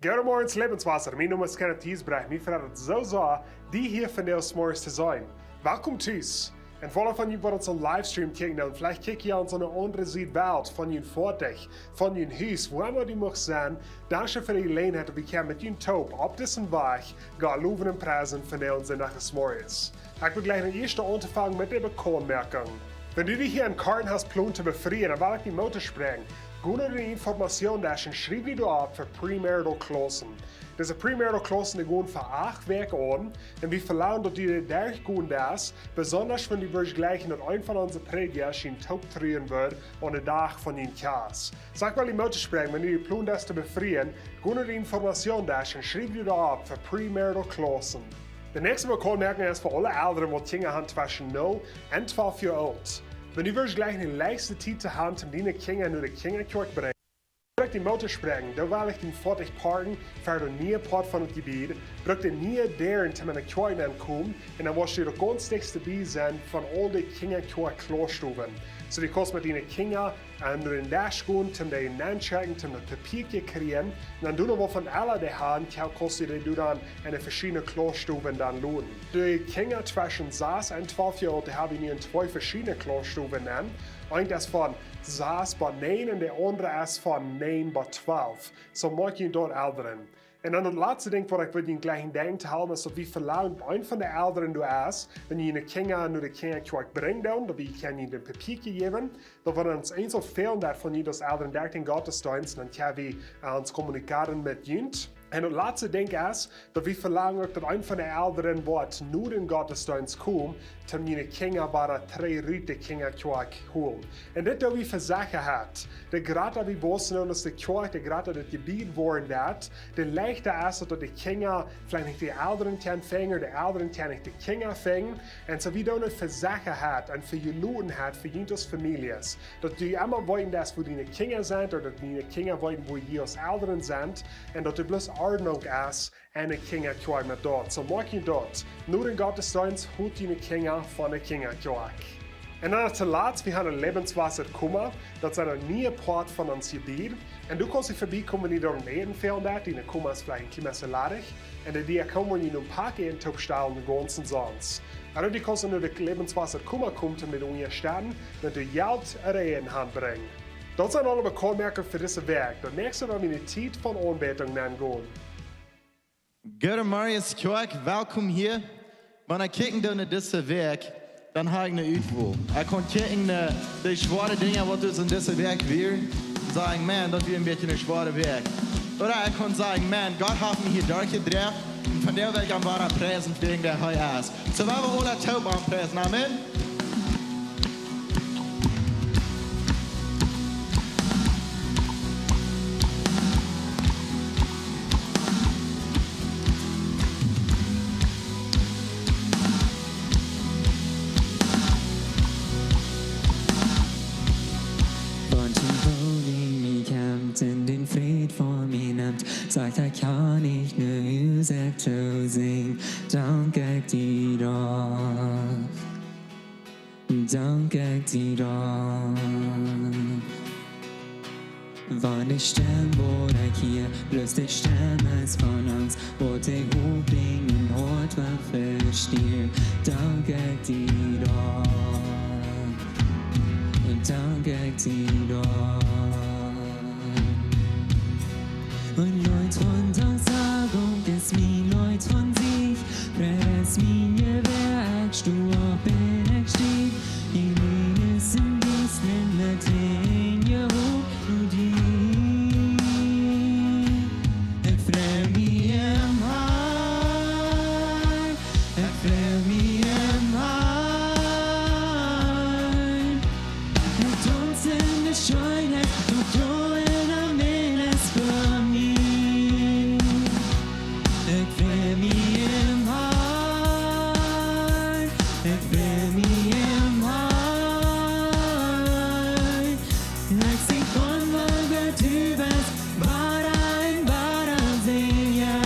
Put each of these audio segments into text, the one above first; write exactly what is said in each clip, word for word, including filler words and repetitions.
Goodemorjes, Lebenswasser. Mien Nomen es Kenneth Giesbrecht. Mie freit daut soo sea, die hia vondoag zemorjes to seenen. Welkom tus. Un fa aule von junt waut ons opp Livestream kjikjen, dan veleicht kjikj jie ons aun de aundre Sied Welt, von jun Foatich, von jun Hus, wua emma du muchst sennen, dankscheen fa de Jeläajenheit, daut wie kjennen met junt toop opp disen Wajch Gott lowen un priesen vondoag aum Sindach zemorjes. Ekj well jlikj daut ieeschte aunfangen met de Bekauntmoakjunk. Wan du die hia en Karten hast plon to befrieen, dan well ekj die Moot toospräakjen. Go no dän Informationsdesk un schriew die doa opp fa premarital classes. Dise premarital classes, dee gonen fa acht Wäakj aun. Un wie velangen, daut du dee derchgonen deist, besonda wan du wurscht jlikjen, daut eena von onse Prädjasch die toop truen woat aun dän Dach von dien Kjast. Soo ekj well die Moot toospräakjen, wan du die plon deist to befrieen, go no dän Informationsdesk un schriew die doa opp fa premarital classes. De näakjste Bekauntmoakjunk es fa aule Elren, waut Kjinja han tweschen null un twalf Joa oolt. Wan du wurscht jlikjen de leichste Tiet to han, om diene Kjinja no de Kjinjakjoakj brinjen, well ekj die Moot toospräakjen, dan well ekj dien Foatich parken ver de niee Poat von daut Jebied, bruck de niee Däaren, om enne Kjoakj nenkomen, un dan woascht du daut gaunz dichtste bie sennen von aul de Kjinjakjoakj Klausstowen. Soo du kaust met diene Kjinja aun dän Desk gonen, om dee nenschekjen, om daut Papia to kjrieen. Un dan doonen waut von aule dee han, kaust du dee dan enne veschiedne Klausstowen dan loten. De Kjinja tweschen sas un twalf Joa oolt, dee hab wie nu en twee veschiedne Klausstowen. Eent es von sas bat näajen un de aundre es von näajen bat twalf. Soo moakj jie daut, Elren. Un dan daut latste Dinkj, waut ekj well jlikj en Denkj hoolen, es daut wie velangen, wan eena von de Elren doa es, wan jie june Kjinja no de Kjinjakjoakj brinjen doonen, daut wie kjennen dän Papia jäwen, daut wan ons eent fälen deit von jie aus Elren derch dän Gottesdeenst, dan kjenn wie, äh, ons communicaren met junt. Un daut latste Dinkj es, daut wie velangen uk, daut eena von de Elren woat no dän Gottesdeenst komen, om june Kjinja wada trigj rut de Kjinjakjoakj holen. Un dit doo wie fa Sechaheit. De jrata wie wausen un aus de Kjoakj, de jrata daut Jebied woaren deit, de leichta es daut, daut de Kjinja veleicht nich de Elren kjennen finjen, de Elren kjennen nich de Kjinja finjen. Un soo wie doonen daut fa Sechaheit un fa Jelotenheit fa junt aus Famieljes. Daut du emma weeten deist, wua diene Kjinja sent, ooda daut diene Kjinja weeten, wua jie aus Elren sent. Un daut doa bloos Ordnunk es, enne Kjinjakjoakj met daut. Soo moakj jie daut. No dän Gottesdeenst holt june Kjinja von de Kjinjakjoakj. Un dan toolatst, wie han een Lebenswasser Koma, daut es een niee Poat von ons Jebied. Un du kaust hia verbiekomen, wan die doa een Äten fälen deit, diene Koma es veleicht een kjlien bät ladich. Un de Diakon woat die een Poat Äten toopstalen, gaunz omsonst. Ooda du kaust no de Lebenswasser Koma komen, om die to unjastetten, daut du Jelt ooda Äten hanbrinjen. Daut sent aule Bekauntmoakjungen fa dise Wäakj. Daut näakjste woat mie de Tiet von Aunbädunk nenngonen. Goodemorjes Kjoakj, welkom hia. Wan ekj kjikjen doo no dise Wäakj, dan ha ekj ne Utwool. Ekj kaun kjikjen no de schwoare Dinja, waut doa en dise Wäakj wieren, un sajen: "Maun, daut wia een bät eene schwoare Wäakj." Ooda ekj kaun sajen: "Maun, Gott haft mie hia derchjedroagen, un vondoag well ekj am wada priesen wäajen wäa hee es." Soo, well wie aula toop am priesen. Amen. Wan de Woarheit mie kjemt un dän Fräd von mie nemt, sajcht, ekj kaun nich no Hus to sennen, dank ekj die doch. Dank ekj die doch. Wan de Stemm, waut ekj hia, bloos de Stemm es von Angst, waut de Hopninj em Hoat well vestieren, dank ekj die doch. Dank ekj die doch. Een Leet von Danksajunk es mien Leet von Sieg. Pries mien Jewäa, ekj sto opp un ekj stiew. Mien Läwen es een Lied met een Hoop no die. Ekj frei mie em Harn. Ekj frei mie em Harn. Ekj danz en de Scheenheit, daut du en am es fa mie. Ekj frei mie em Harn. Ekj frei mie em Harn. Ekj sinj von woo goot du best, wada un wada sinj ekj.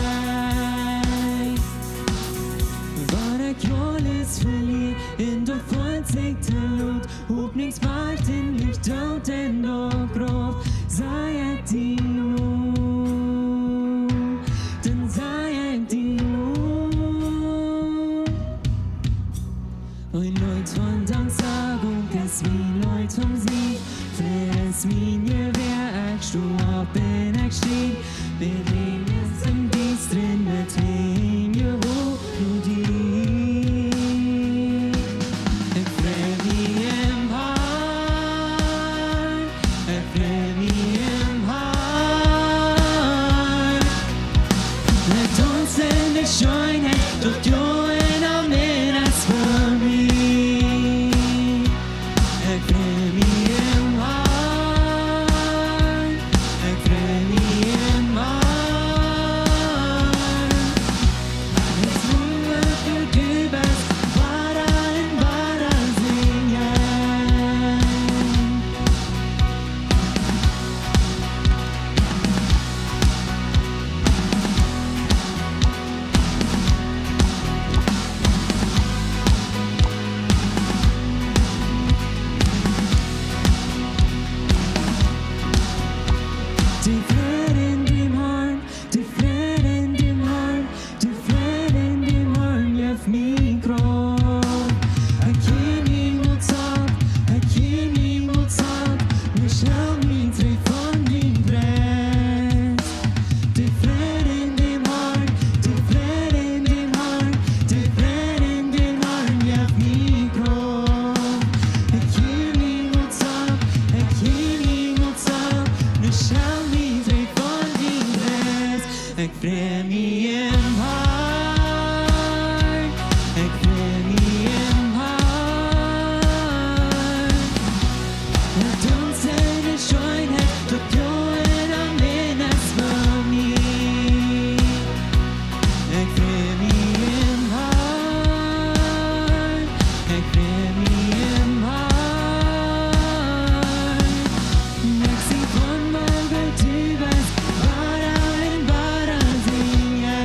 Wan ekj aules velia un doa fält sikj de Luft, Hopninj es wajch un Licht, Doot un doa Krauft, saj ekj die Loff. Toom Sieg, fress mien Jewäa, ekj sto opp un ekj steit. Bejäajnen em Diestren met Henj jehowen no die. Ekj frei mie em Harn, ekj frei mie em Harn. Ekj daunz en de Scheenheit, daut du en aul Mensch fa mie. Ekj frei mie em Harn, ekj frei mie em Harn. Ekj wia, wua du best, wada un wada sinjen. De Fräd en däm Harn, de Fräd en däm Harn, de Fräd en däm Harn jeft mie Krauft. Ekj kjikj niemols auf, ekj kjikj niemols auf, nuscht helt mie trigj von dien Pries. De Fräd en däm Harn, de Fräd en däm Harn, de Fräd en däm Harn jeft mie Krauft. Ekj kjikj niemols auf, ekj kjikj niemols auf, nuscht helt mie trigj von dien Pries. Ekj frei mie em Harn, ekj frei mie em Harn. Ekj daunz en de Scheenheit, daut du en aul Mensch fa mie. Ekj frei mie em Harn, ekj frei mie em Harn. Ekj sie von wua du best, wada un wada sinjen.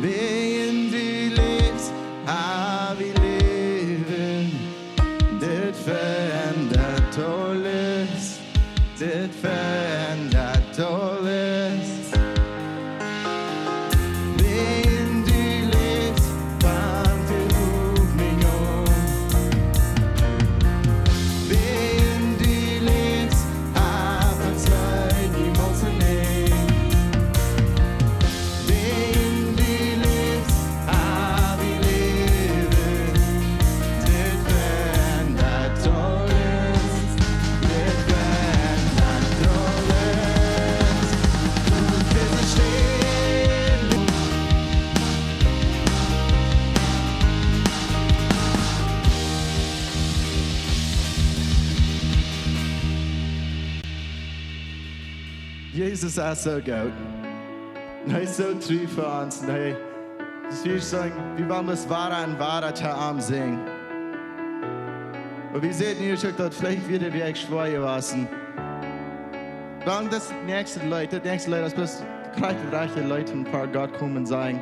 Wäajen du läfst, hab ekj Läwen. Dit ve'endat aules. Dit ve'endat aules. Wäajen du läfst, fangt de Hopninj aun. Wäajen du läfst, haft ons Leet niemols een Enj. Wäajen du läfst, hab ekj Läwen. Dit ve'endat aules. Dit ve'endat aules. Du best een Stern. Jesus es soo goot. Un hee es soo tru fa ons. Un hee, daut wie sajen, wie wellen bloos wada un wada to am sinjen. Oba wie seenen nu uk, daut veleicht wada wea ekj schwoa wia. Dan daut näakjste Leet, daut näakjste Leet es bloos krakjt daut rajchte Leet, om ver Gott komen un sajen: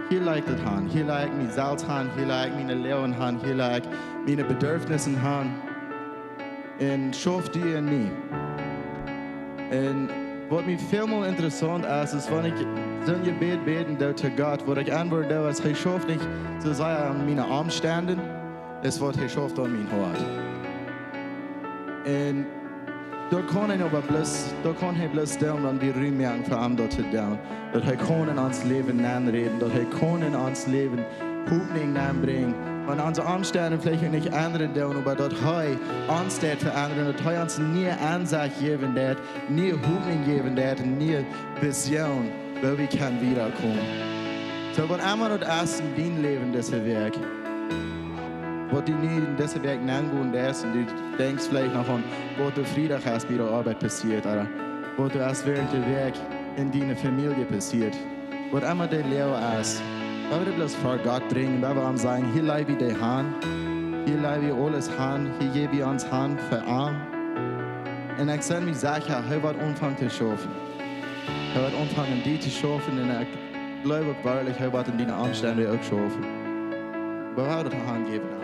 Hia laj ekj daut han, hia laj ekj mie selfst han, hia laj ekj mien Läwen han, hia laj ekj miene Bedürfnisse han. Un schauf du en mie. Un waut mie väl mol interessaunt es, es wan ekj soon Jebäd bäden doo to Gott, waut ekj auntwuaden doo, es, hee schauft nich soo sea aun miene Omstend, es waut hee schauft aun mien Hoat. Un daut kaun hee oba bloos, daut kaun hee bloos doonen, wan wie Rum moaken fa am daut to doonen. Daut hee kaun en ons Läwen nenräden, daut hee kaun en ons Läwen Hopninj nenbrinjen. Wan onse Omstend veleicht nich endren doonen, oba daut hee ons deit veendren, daut hee ons niee Ensecht jäwen deit, niee Hopninj jäwen deit, niee Vision, woo wie kjennen wieda komen. Soo, waut emma daut es en dien Läwen dise Wäakj, waut du nu en dise Wäakj nengonen deist, un du denkjst veleicht noch aun, waut de Friedach es bie de Oabeit passieet, ooda waut es wäarent de Wäakj en diene Famielje passieet, waut emma de Loag es, wan wie daut bloos ver Gott brinjen, wan wie am sajen: Hia laj wie daut han, hia laj wie aules han, hia jäw wie ons han fa am. Un ekj sie mie secha, hee woat aunfangen to schaufen. Hee woat aunfangen en die to schaufen, un ekj jleew uk werkjlich, hee woat en diene Omstend uk schaufen. Wie woaren daut hanjäwen.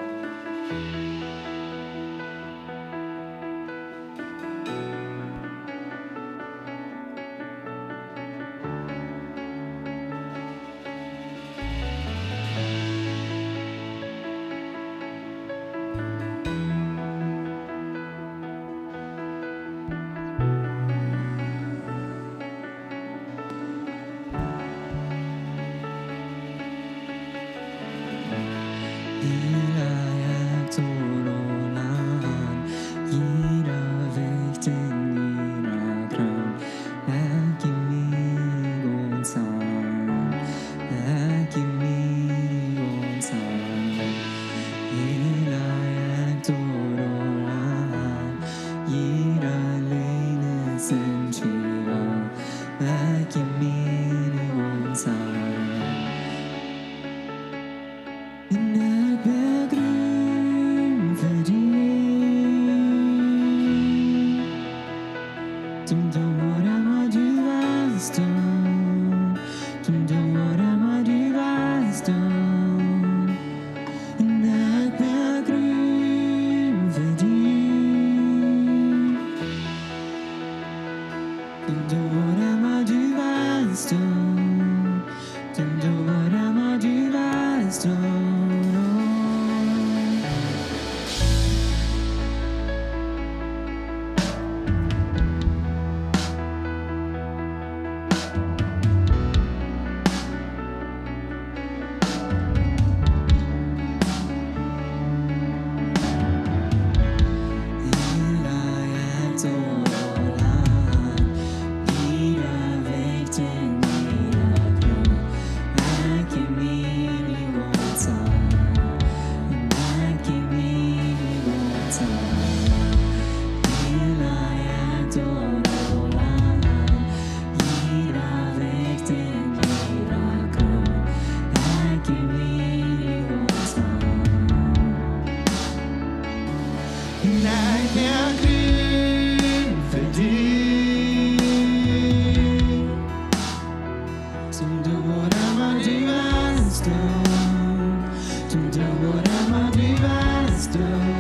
Toom doonen waut emma du west doonen.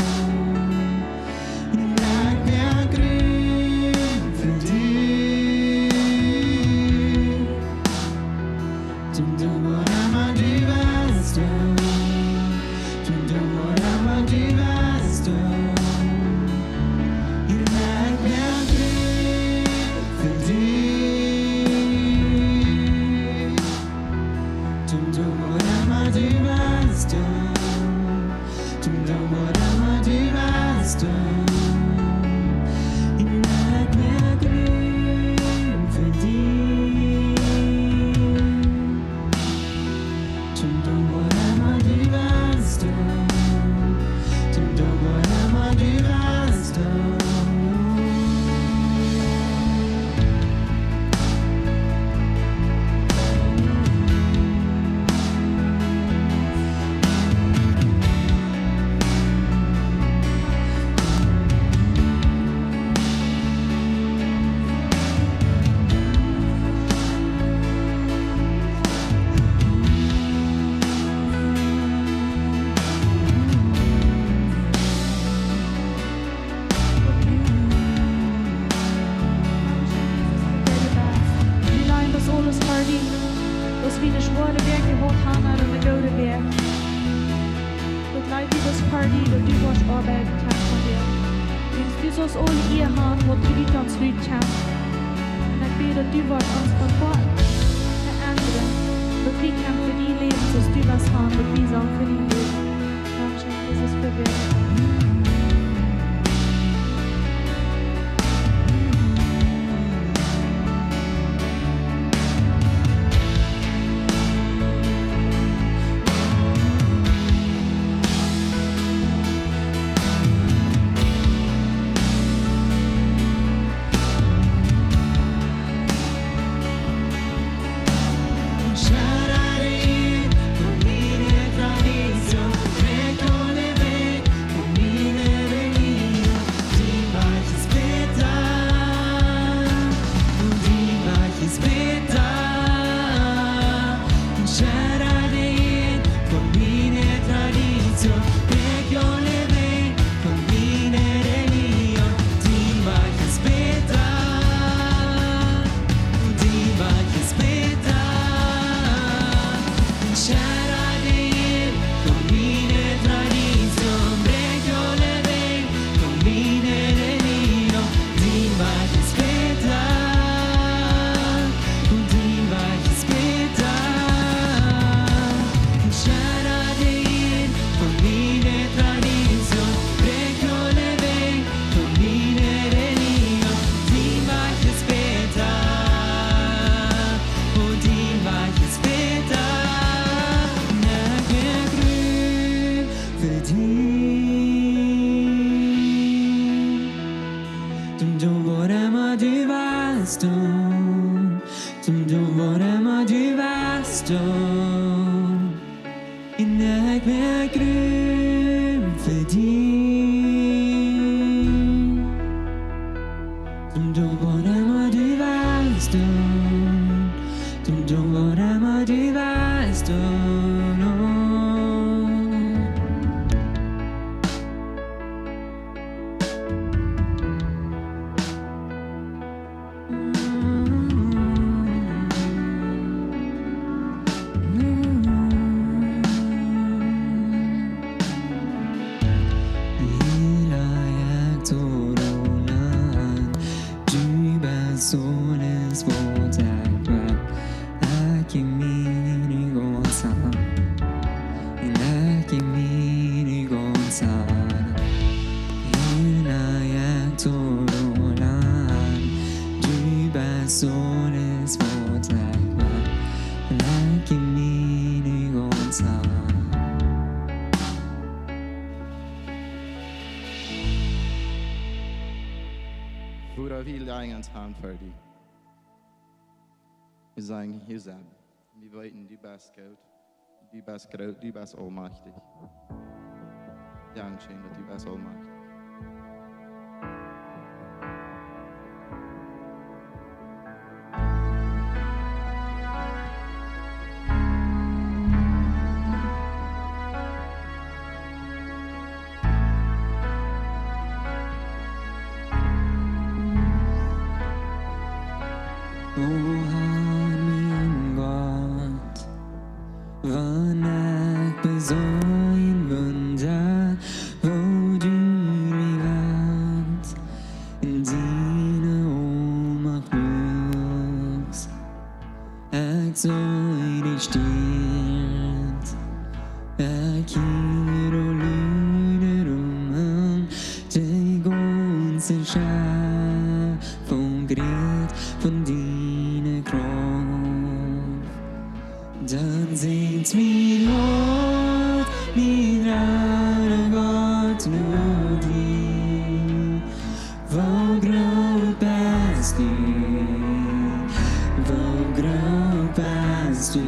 Un ekj moak Rum fa die. Toom doonen waut emma du west doonen. Toom doonen waut emma du west doonen. Un ekj moak Rum fa die. Toom doonen waut emma du west doonen. Toom doonen waut emma du west doonen. Un ekj moak Rum fa die. Toom doonen waut emma du west doonen. Toom doonen waut emma du west doonen. Wie lajen daut aules ver die, daut wie ne schwoare Wäakj jehaut haben, oba ne goode Wäakj. Daut laj wie daut ver die, daut du woascht oabeiden kjennen von die. Wiels du saust aule Ea haben, waut du die kaust rut kjennen. Un ekj bäd, daut du woascht ons von Hoaten veendren, daut wie kjennen fa die läwen, soo aus du west haben, daut wie sellen fa die läwen. Dank scheen, Jesus, fa die. Toom doonen waut emma du west doonen. Toom doonen waut emma du west doonen. Un ekj moak Rum fa die. Toom doonen waut emma du west doonen. Toom doonen waut emma du west doonen. Hia laj ekj daut aula aun. Du best aules waut ekj well. Ekj mien gaunza Haunt. Un ekj mien gaunza Haunt. Hia laj ekj daut aula aun. Du best aules waut ekj well. Ekj mien gaunza Haunt. Voda, wie lajen ons Haunt ver die. Wie sajen, hia sent wie. Wie weeten, du best goot, du best groot, du best aulmajchtich. Dankscheen, daut du best aulmajchtich. Wan ekj beseenen, wunda, woo du de Welt en diene Oolmacht muakst. Ekj see de Städ, ekj hia de Lied rom, de gaunze Schepunk rät von diene Krauft. Dan sinjt mien Hoat, mien Rada Gott, no die. Woo groot best du, woo groot best du.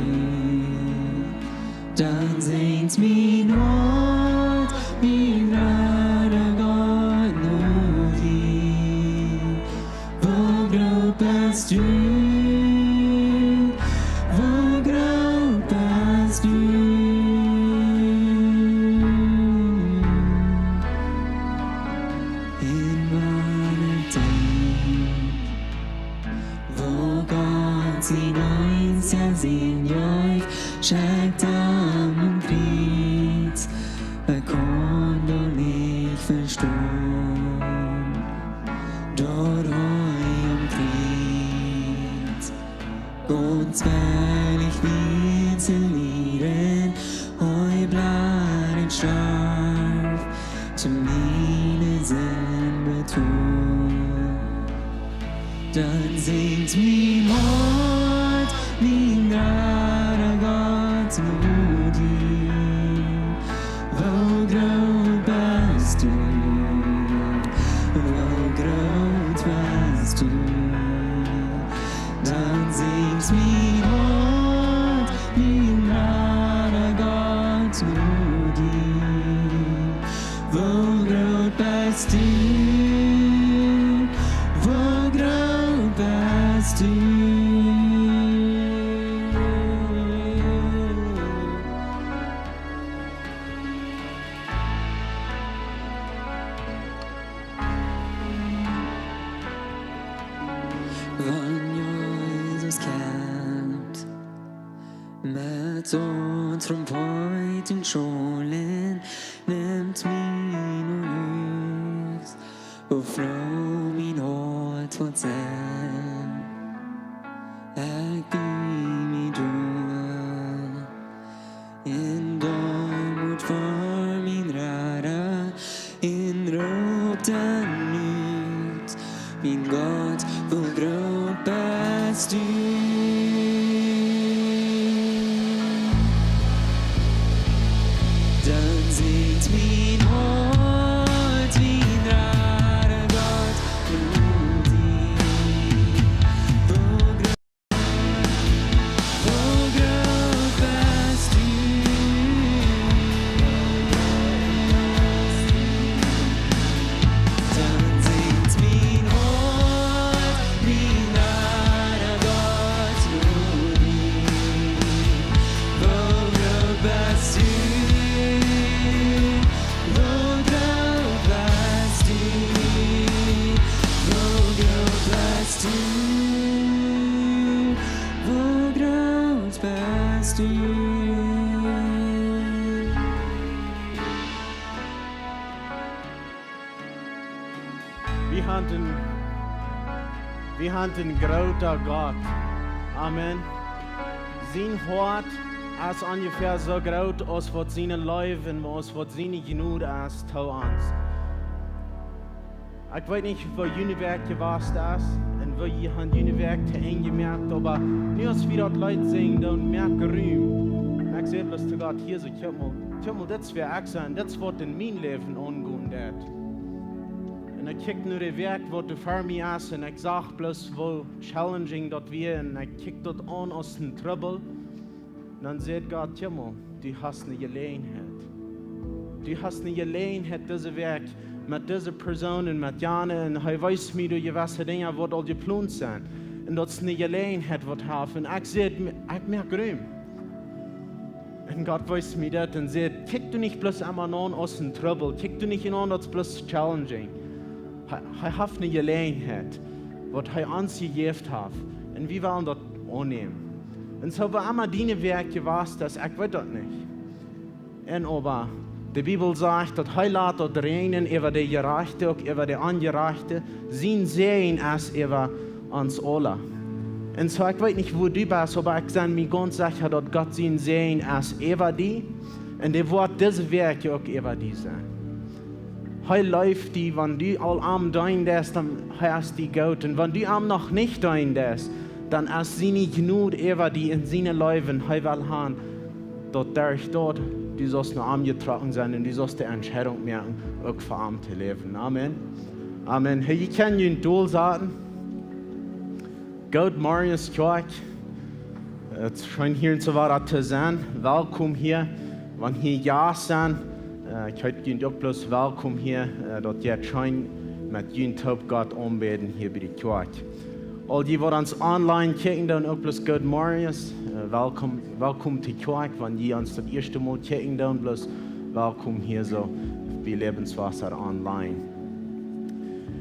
Dan sinjt mien Hoat, mien Rada Gott, no die. Woo groot best du, woo groot best du. En wan ekj denkj, woo Gott sien eensja Sän jeef, schekjt aum Kjriez, ekj kaun daut nich vestonen. Daut hee aum Kjriez gaunz wellich wia to lieden, hee bleef un storf, to miene Sind betolen. Dan sinjt mien Hoat, mien Rada Gott, no die. Woo groot best du, woo groot best du. Dan sinjt mien Hoat, mien Rada Gott, no die. Woo groot best du, woo groot best du. Wan Jesus kjemt met Trompeeten schaulen, nemt mie no Hus, woo froo mien Hoat woat sennen. Ekj bie mie doa en Deemoot ver mien Rada, en roop dan ut: Mien Gott, woo groot best du? Dan sinjt mien Hoat, mien Rada Gott, no die. Woo groot, woo groot best du? Dan sinjt mien Hoat, mien Rada Gott, no die. Woo groot best du? Woo groot best du? Woo groot best du? Woo groot best du? Wie haben een, wie haben een grooten Gott. Amen. Sien Hoat es onjefäa soo groot aus waut siene Leew, aus waut siene Jnod es to ons. Ekj weet nich, woo june Wäakj jewast es un woo jie han june Wäakj to Enj jemoakt, oba nu aus wie daut Leet sinjen, dan moak Rum. Un ekj säd bloos to Gott: Hia, soo, kjikj mol, kjikj mol, dit es wäa ekj sie, dit es waut en mien Läwen aungonen deit. Un ekj kjikj no de Wäakj, waut ver mie es, un ekj sach bloos, woo challenging daut wia, un ekj kjikj daut aun aus een Trubbel. Dan säd Gott: Kjikj mol, du hast eene Jeläajenheit. Du hast eene Jeläajenheit dise Wäakj met dise Persoon un met jane. Un hee wees mie doa jewesse Dinja, waut aul jeplont sent. Un daut es eene Jeläajenheit, waut hee haft. Un ekj säd, ekj moak Rum. Un Gott wees mie daut un säd: Kjikj du nich bloos emma aun aus een Trubbel. Kjikj du nich aun, daut es bloos challenging. Hee, hee haft eene Jeläajenheit, waut hee ons jejäft haft. Un wie wellen daut aunnämen. Un soo woo emma diene Wäakj jewast es, ekj weet daut nich. Un oba de Bibel sajcht, daut hee lat daut räajnen äwa de Jerajchte, uk äwa de Onjerajchte. Sien Säajen es äwa ons aula. Un soo, ekj weet nich woo du best, oba ekj sie mie gaunz secha, daut Gott sien Säajen es äwa die. Un dee woat dise Wäakj uk äwa die sennen. Hee leeft die. Wan du aul am deenen deist, dan hee es die goot. Un wan du am noch nich deenen deist, dan es siene Jnod äwa die un siene Leew. Hee well han, daut derch daut du sust no am jetrocken sennen un du sust de Entscheidunk moaken, uk fa am to läwen. Amen. Amen. Hey, jie kjennen junt dolsaten. Goodmorjes, Kjoakj. Et es scheen hia un soo wieda to sennen. Welkom hia. Wan hia Jast sent, äh, ekj heet junt uk bloos welkom hia. Äh, daut jeit scheen met junt toop Gott aunbäden hia bie de Kjoakj. Aul dee waut ons online kjikjen doonen, uk bloos goodmorjes. Äh, welkom, welkom to Kjoakj. Wan jie ons daut ieeschte Mol kjikjen doonen, bloos welkom hia soo bie Lebenswasser online.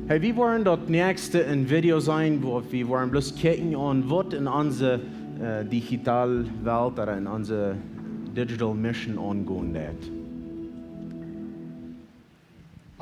Hey, wie woaren daut näakjste een Video seenen, wua wie woaren bloos kjikjen aun waut en onse, äh, digitale Welt ooda en onse digital mission aungonen deit.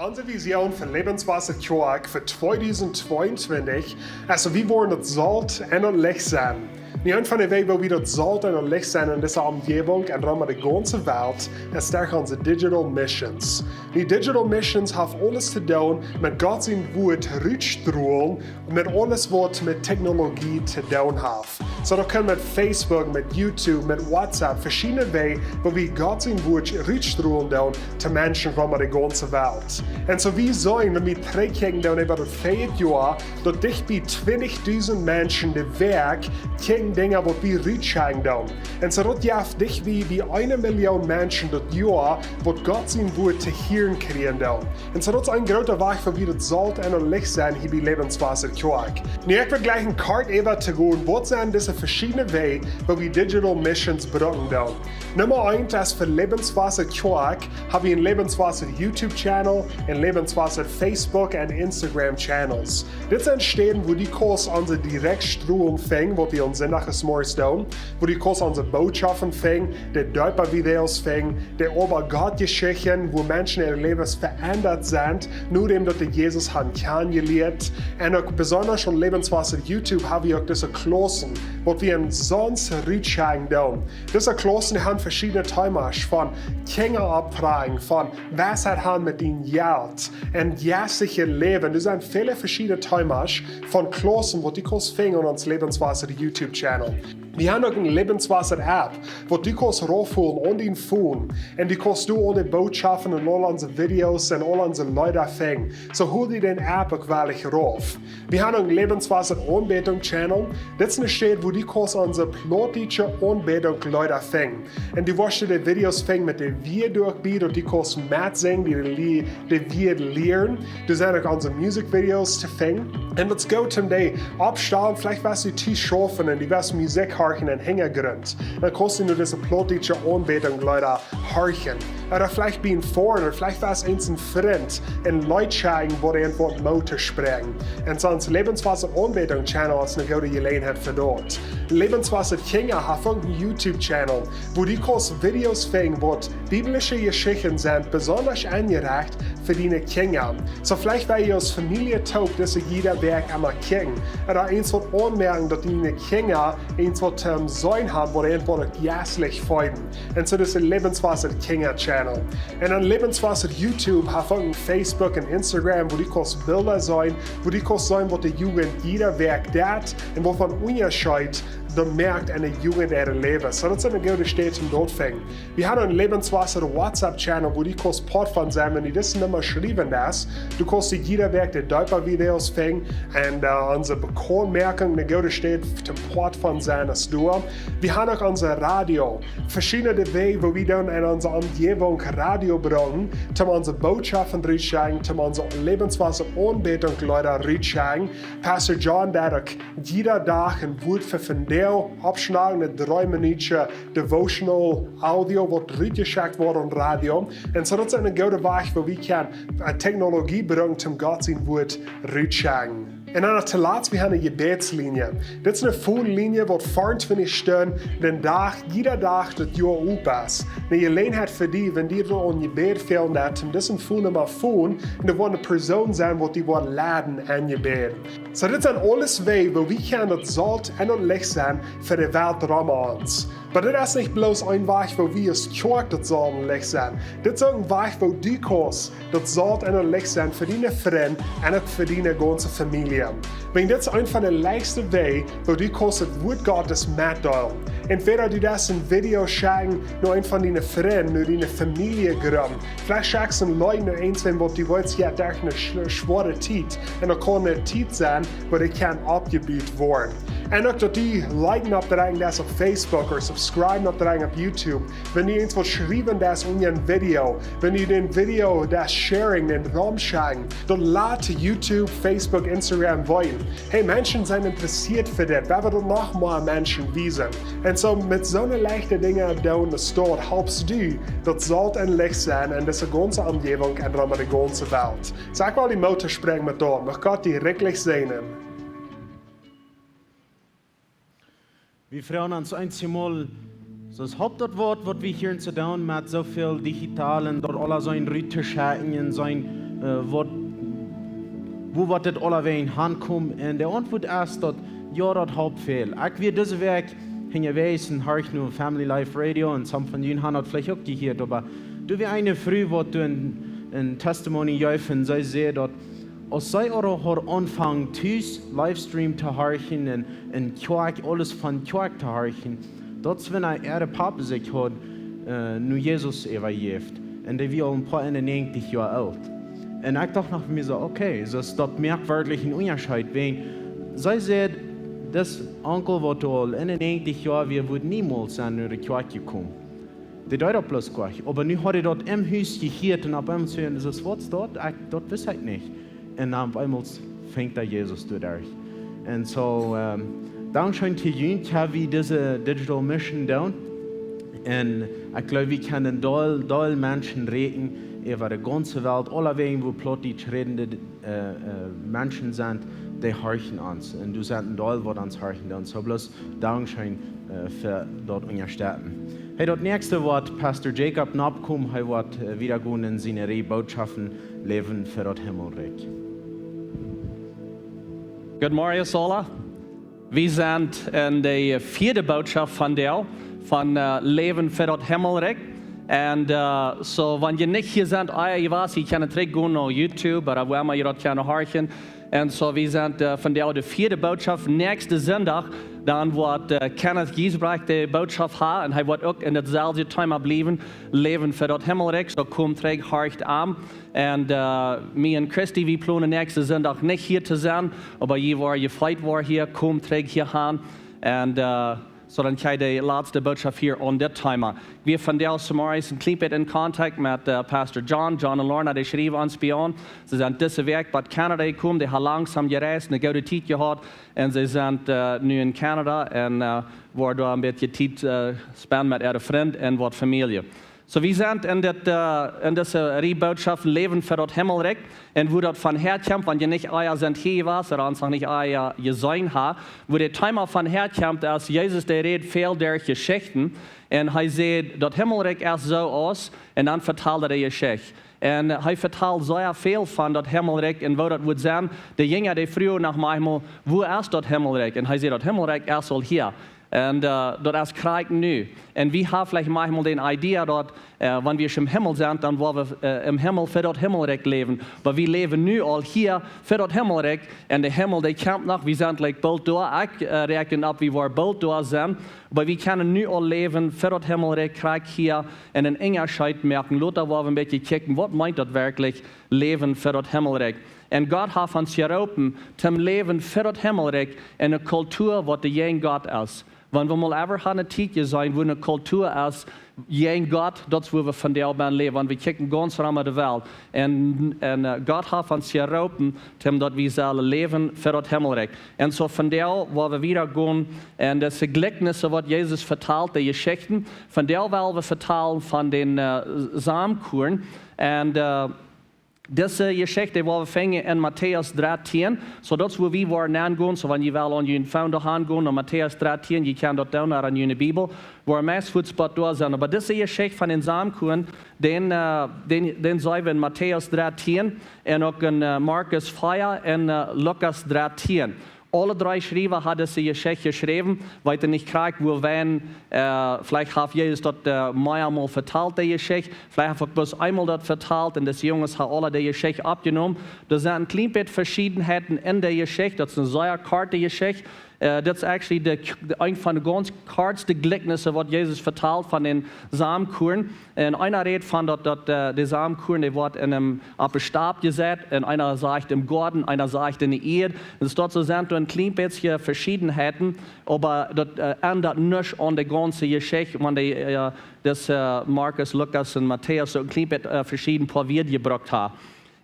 Onse Vision fa Lebenswasser Kjoakj fa tweedusent tweeuntwintich, aulsoo wie woaren daut Solt un daut Licht sennen. Nu, eent von de Wäaj woo wie daut Solt un daut Licht sennen en dise Omjäwunk un rom de gaunze Welt, es derch onse digital missions. Nu, digital missions haft aules to doonen met Gott sien Wuat rutstrolen, met aules waut met Technologie to doonen haft. Soo, daut kaun met Facebook, met YouTube, met WhatsApp, veschiedne Wäaj, woo wie Gott sien Wuat rutstrolen doonen to Menschen rom de gaunze Welt. Un soo wie seenen, wan wie trigjkjikjen doonen äwa daut värje Joa, daut dicht bie twintichdusent Menschen de Wäakj kjikjen Dinja waut wie rutschekjen doonen. Un soo daut jeft dicht bie, bie eene Million Menschen daut Joa, waut Gott sien Wuat to hieren kjrieen doonen. Un soo daut es een groota Wajch fa wie daut Solt un daut Licht sennen hia bie Lebenswasser Kjoakj. Nu, ekj well jlikj een kort äwa to gonen, waut sent dise veschiedne Wäaj, woo wie digital missions brucken doonen. Numma eent es, fa Lebenswasser Kjoakj hab wie een Lebenswasser YouTube Channel, een Lebenswasser Facebook un Instagram Channels. Dit sent Städen, wua du kaust onse Direktstroom finjen, waut wie aun Sindach zemorjes doonen, wua du kaust onse Bootschoften finjen, de Deepa-Videos finjen, de Oba-Gott-Jeschichten, wua Menschen äa Läwen veendat sent, nodäm daut dee Jesus haben kjannenjelieet. Un uk besonda aun Lebenswasser YouTube hab wie uk dise Klaussen, waut wie en sonst rutschekjen doonen. Dise Klaussen haben veschiedne Themas, von Kjinja oppdroagen, von Weisheit haben met dien Jelt un jeistelje Läwen. Doa sent väle veschiedne Themas von Klaussen, waut du kaust finjen aun ons Lebenswasser YouTube Channel. Wie haben uk een Lebenswasser App, waut du kaust raufholen aun dien Phone. Un du kaust doa aul de Bootschoften un aul onse Videos un aul onse Leeda finjen. Soo hol die dän App uk jlikj rauf. Wie haben een Lebenswasser Aunbädunk Channel. Dit es een Städ, wua du kaust onse plautdietsche Aunbädunk Leeda finjen. Un du woascht de Videos finjen met de Wieed doa bie, daut du kaust metsinjen, dee, dee Wieed lieren. Doa sent uk onse Musikvideos to finjen. Un daut es goot om dee opptostalen, veleicht west du tus schaufen un du west Musikj horchen em Hinjagrunt. Dan kaust du nu dise plautdietsche Aunbädunk Leeda horchen. Ooda veleicht bie een Frint, ooda veleicht west eens een Frint een Leet schekjen, waut die waut Moot toospräakjen. Un soo ons Lebenswasser Aunbädunk Channel es eene goode Jeläajenheit fa daut. Lebenswasser Kjinja haft uk een YouTube Channel, wua du kaust Videos finjen, waut biblische Jeschichten sent, besonda aunjerecht fa diene Kjinja. Soo veleicht well jie aus Famielje toop dise jieda Wäakj emol kjikjen. Ooda eens waut aunmoaken, daut diene Kjinja eens waut to seenen haben, waut an waut jeistlich feeden. Un soo dise Lebenswasser Kjinja Channel. Un dan Lebenswasser YouTube haft uk een Facebook un Instagram, wua du kaust Bilda seenen, wua du kaust seenen, waut de Jugend jieda Wäakj deit un waut fa een Unjascheet daut moakt en de Jugend äa Läwen. Soo daut es eene goode Städ om daut to finjen. Wie haben een Lebenswasser WhatsApp Channel, wua du kaust Poat von sennen, wan du dise Numma schriewen deist. Du kaust dee jieda Wäakj de Deepa-Videos finjen un, äh, onse Bekauntmoakunk, eene goode Städ om Poat von sennen es doa. Wie haben uk onse Radio. Veschiedne Wäaj, wua wie dan en onse Omjäwunk Radio brucken, om onse Bootschoften rutschekjen, om onse Lebenswasser Aunbädunk Leeda rutschekjen. Pastor John deit uk jieda Dach een Wuat fa vondoag oppschnacken, een dree Minuten Devotional Audio waut rutjeschekjt woat aun Radio. Un soo daut es eene goode Wäaj, wua wie kjennen, äh, Technologie brucken, om Gott sien Wuat rutschekjen. Un dan noch to latst, wie haben eene Jebädslinie. Dit es eene Phone-Linie, waut vea un twintich Stunden, dän Dach, jieda Dach daut Joa op es. Eene Jeläajenheit fa die, wan die daut aun Jebäd fält, daut es eene Phone-Numma, Phone, un doa woat eene Persoon sennen, waut die woat leiden aun Jebäd. Soo, dit sent aules Wäaj, woo wie kjennen daut Solt un daut Licht sennen fa de Welt rom ons. Oba dit es nich bloos een Wajch, woo wie aus Kjoakj daut Solt un Licht sent. Dit es uk een Wajch, woo du kaust daut Solt un daut Licht sennen fa diene Frind un uk fa diene gaunze Famielje. Wäajen dit es eent von de leichtste Wäaj, woo du kaust daut Wuat Gottes metdeelen. Entwäda du deist een Video schekjen no eenen von diene Frind, no diene Famielje, veleicht schekjst du een Link no eent, waut du weetst, jo, derch eene schl-, schwoare Tiet. Un daut kaun eene Tiet sennen, wua dee kaun oppjebut woaren. Un uk daut du Liken oppdrekjen deist opp Facebook ooda subscribe oppdrekjen opp YouTube. Wan du irjentwaut schriewen deist unja een Video, wan du dän Video deist sharen un romschekjen, daut lat YouTube, Facebook, Instagram weeten: Hey, Menschen sent interessieet fa dit, wie wellen daut noch mea Menschen wiesen. Un soo met soone leichte Dinja doonen, daut halpt die, daut Solt un Licht sennen en dise gaunze Omjäajent un rom de gaunze Welt. Soo, ekj well die Moot toospräakjen met daut. Mucht Gott die rikjlich säajnen. Wie freien ons eenjemol, soo aus opp daut Wuat, waut wie hia en Sudan met soo väl digital un daut aules sent rut to schekjen un sent, äh, waut, woo woat dit aules wajch hankomen? Un de Auntwuat es daut, jo, daut halpt väl. Ekj wia dise Wäakj hia jewast un horcht nu Family Life Radio un some von junt haben daut veleicht uk jehieet, oba doa wia eene Fru, waut doa een, een Testimony jeef un see säd daut, aus see äare haud aunjefongen tus Livestream to horchen un, un Kjoakj, aules von Kjoakj to horchen, daut es wan äa Papa sikj haud, äh, no Jesus äwajejäft. Un dee wia aul een poa eenunnäajentich Joa oolt. Un ekj docht noch fa mie soo, okay, soo daut moakt werkjlich een Unjascheet. Wan see säd, dis Onkel, waut aul eenunnäajentich Joa wia, wudd niemols sennen no de Kjoakj jekomen. Dee deed daut bloos krakjt. Oba nu haud hee daut em Hus jehieet un opp eemol säd hee: "Waut es daut? Ekj, daut wist ekj nich." Un opp eemol funk hee Jesus doaderch. Un soo, ähm, dankscheen to junt, jo, wie dise Digital Mission doonen. Un ekj gleew, wie kjennen een Deel, Deel Menschen rieekjen äwa de gaunze Welt, aulawäajen, wua Plautdietsch rädende äh, äh, Menschen sent, dee horchen ons. Un doa sent een Deel, waut ons horchen doonen. Soo bloos dankscheen, äh, fa daut Unjastetten. Hey, daut näakjste woat Pastor Jacob nokomen, hee woat, äh, wieda gonen en siene Rieej Bootschoften: Läwen fa daut Himmelrikj. Good morning, Sola. Wie sent en de vieede Bootschop vondoag von, äh, Läwen fa daut Himmelrikj. Un, äh, soo, wan jie nich hia sent, ah, jie weeten, jie kjennen trigjgonen no YouTube ooda wua emma jie daut kjennen horchen. Un soo, wie sent, äh, vondoag de vieede Bootschop. Näakjsten Sindach, dan woat, äh, Kenneth Giesbrecht de Bootschop haben un hee woat uk en daut selwje Thema bliewen, Läwen fa daut Himmelrikj. Soo, komt trigj, horcht am. Un, äh, mie un Christy, wie plonen näakjsten Sindach nich hia to sennen, oba jie woaren jefreit woaren hia, komt trigj hia han. Un, äh, soo dan kjenn jie de latste Bootschop hieren aun dit Thema. Wie vondoag zemorjes een kjlien bät en Kontakt met, äh, Pastor John, John un Lorna, dee schriewen ons bie aun. See sent dise Wäakj bie Canada jekomen, dee haben langsom jereist, eene goode Tiet jehaut. Un see sent, äh, nu en Canada un, äh, woaren doa een bät Tiet, äh, spenden met äare Frind un waut Famielje. Soo, wie sent en dit, äh, en dise Rieej Bootschoften: Läwen fa daut Himmelrikj. Un wua daut von häakjemt, wan jie nich ea sent hia jewast ooda ons noch nich ea jeseenen haben, wua daut Thema von häakjemt, es, Jesus, dee räd väl derch Jeschichten. Un hee säd, daut Himmelrikj es soo aus, un dan vetald hee de Jeschicht. Un hee vetald sea väl von daut Himmelrikj un woo daut woat sennen. De Jinja, dee fruagen noch mol: "Wua es daut Himmelrikj?" Un hee säd: "Daut Himmelrikj es aul hia." Un, äh, daut es krakjt nu. Un wie haben veleicht mol dee Idee daut, äh, wan wie em Himmel sent, dan woa wie, äh, em Himmel fa daut Himmelrikj läwen. Oba wie läwen nu aul hia fa daut Himmelrikj. Un de Himmel, dee kjemt noch, wie sent, like, boolt doa. Ekj, äh, räakjen opp, wie woaren boolt doa sennen. Oba wie kjennen nu aul läwen fa daut Himmelrikj, krakjt hia, un een Unjascheet moaken. Lota woa wie een bät kjikjen, waut meent daut werkjlich, Läwen fa daut Himmelrikj? Un Gott haft ons jeroopen toom läwen fa daut Himmelrikj en eene Kultua, waut de jäajen Gott es. Wan wie mol ever haben eene Tiet jeseenen, wua eene Kultua es jäajen Gott, daut es, wua wie vondoag bennen läwen. Wan wie kjikjen gaunz rom de Welt. Un, un, äh, Gott haft ons jeroopen, toom daut wie sellen läwen fa daut Himmelrikj. Un soo vondoag, wua wie wieda gonen, un dise Jlikjnisse, waut Jesus vetalt, de Jeschichten, vondoag well wie vetalen von dän, äh, Samenkuarn. Un, äh, Dise Jeschicht woa wie finjen en Matäus drettieen. Soo daut es wua wie woaren aungonen. Soo wan jie wellen aun june phone doa aungonen, no Matäus drettieen, jie kjennen daut doonen, ooda en june Bibel, woa wie meist fuats bie doa sennen. Oba dise Jeschicht von dän Samenkuarn, dän, äh, dän, dän seenen wie en Matäus drettieen un uk en, äh, Markus vea un, äh, Lukas drettieen. Aule dree Schriewa haben dise Jeschicht jeschräwen. Weet nich krakjt woo, wan, äh, veleicht haft Jesus daut, äh, meamol vetalt, dee Jeschicht. Veleicht haft hee bloos eemol daut vetalt un dise Junges haben aule dee Jeschicht oppjenomen. Doa sent een kjlien bät Veschiedenheiten en dee Jeschicht. Daut es eene sea korte Jeschicht. Äh, daut es actually de, de, eent von de gaunz kortste Jlikjnisse waut Jesus vetalt von dän Samenkuarn. Un eena rät von daut, daut, äh, de Samenkuarn, dee woat en een, opp een Stap jesat. Un eena sajcht em Goaden, eena sajcht en de Ieed. Un daut soo sent doa een kjlien bät Veschiedenheiten, oba daut, äh, endat nuscht aun de gaunze Jeschicht, wan dee, äh, daut, äh, Markus, Lukas un Matäus soo een kjlien bät, äh, veschieden poa Wieed jebrukt haben.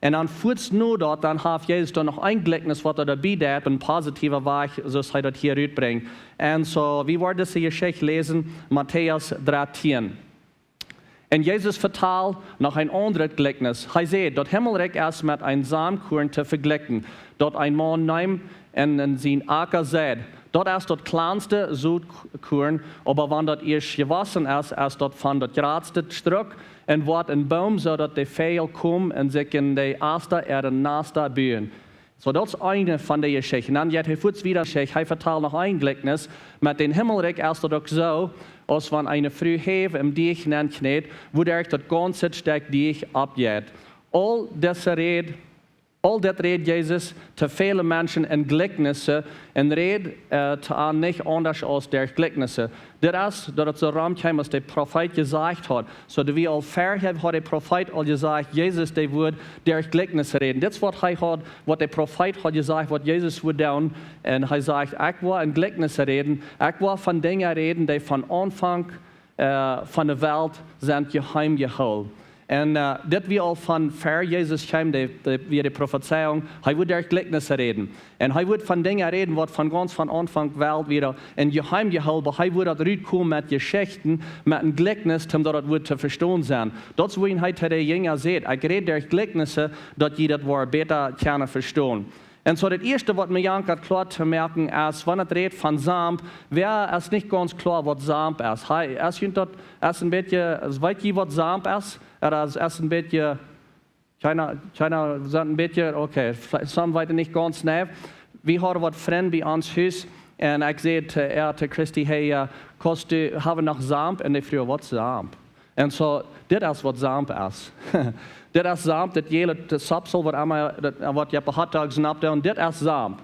Un dan fuats no daut, dan haft Jesus doa noch een Jlikjnis waut hee doabie deit, opp een positiwen Wajch, soo aus hee daut hia rutbrinjt. Un soo, wie woaren dise Jeschicht läsen, Matäus drettieen. Un Jesus vetalt noch een aundret Jlikjnis. Hee säd: "Daut Himmelrikj es met een Samenkuarn to vejlikjen, daut een Maun neem un en sienen Acka seid. Daut es daut kjlanste Sotkuarn, oba wan daut ieescht jewossen es, es daut von daut jratste Struk un woat een Boom, soo daut de Väajel komen un sikj en de Asta äare Nasta buen." Soo, daut es eene von de Jeschichten. Dan jeit hee fuats wieda, Jeschicht. Hee vetalt noch een Jlikjnis. Met dän Himmelrikj es daut uk soo, aus wan eene Fru Häw em Deajch nenkjnät, wuaderch daut gaunze Stekj Deajch oppjeit. Aul dise Räd, aul dit räd Jesus to väle Menschen en Jlikjnisse un räd, äh, to an nich aundasch aus derch Jlikjnisse. Dit es, daut et soo romkjeem, aus de Profeet jesajcht haud. Soo, daut wie aul verhäa haud de Profeet aul jesajcht, Jesus, dee wudd derch Jlikjnisse räden. Dit es waut hee haud, waut de Profeet haud jesajcht, waut Jesus wudd doonen. Un hee sajcht: "Ekj woa en Jlikjnisse räden. Ekj woa von Dinja räden, dee von Aunfank, äh, von de Welt sent jeheim jehoolen." Un, äh, dit wia aul von ver Jesus kjeem, dee, dee, wia de Profezeiunk, hee wudd derch Jlikjnisse räden. Un hee wudd von Dinja räden, waut von gaunz von Aunfank Welt wia en jeheim jehoolen, oba hee wudd daut rutkomen met Jeschichten, met een Jlikjnis, om daut et wudd to vestonen sennen. Daut es wuarom hee to de Jinja sajcht: "Ekj räd derch Jlikjnisse, daut jie daut woaren bäta kjennen vestonen." Un soo, daut ieeschte waut mie jankat kloa to moaken es, wan et rät von Samp, wäa es nich gaunz kloa waut Samp es. Hee, es junt daut, es een bät, es, weet jie waut Samp es? Ooda es, es een bät, kjeena, kjeena sent een bät, okay, veleicht sent wie nich gaunz neiw. Wie hauden waut Frind bie ons Hus un ekj säd to, äh, to Christy: "Hey, äh, kaust du, hab wie noch Samp?" Un dee fruach: "Waut Samp?" Un soo, dit es waut Samp es. Dit es Samp, dit jäle, dit Sapsel, waut emma, daut, waut jie opp de Hotdogs nopp doonen, dit es Samp.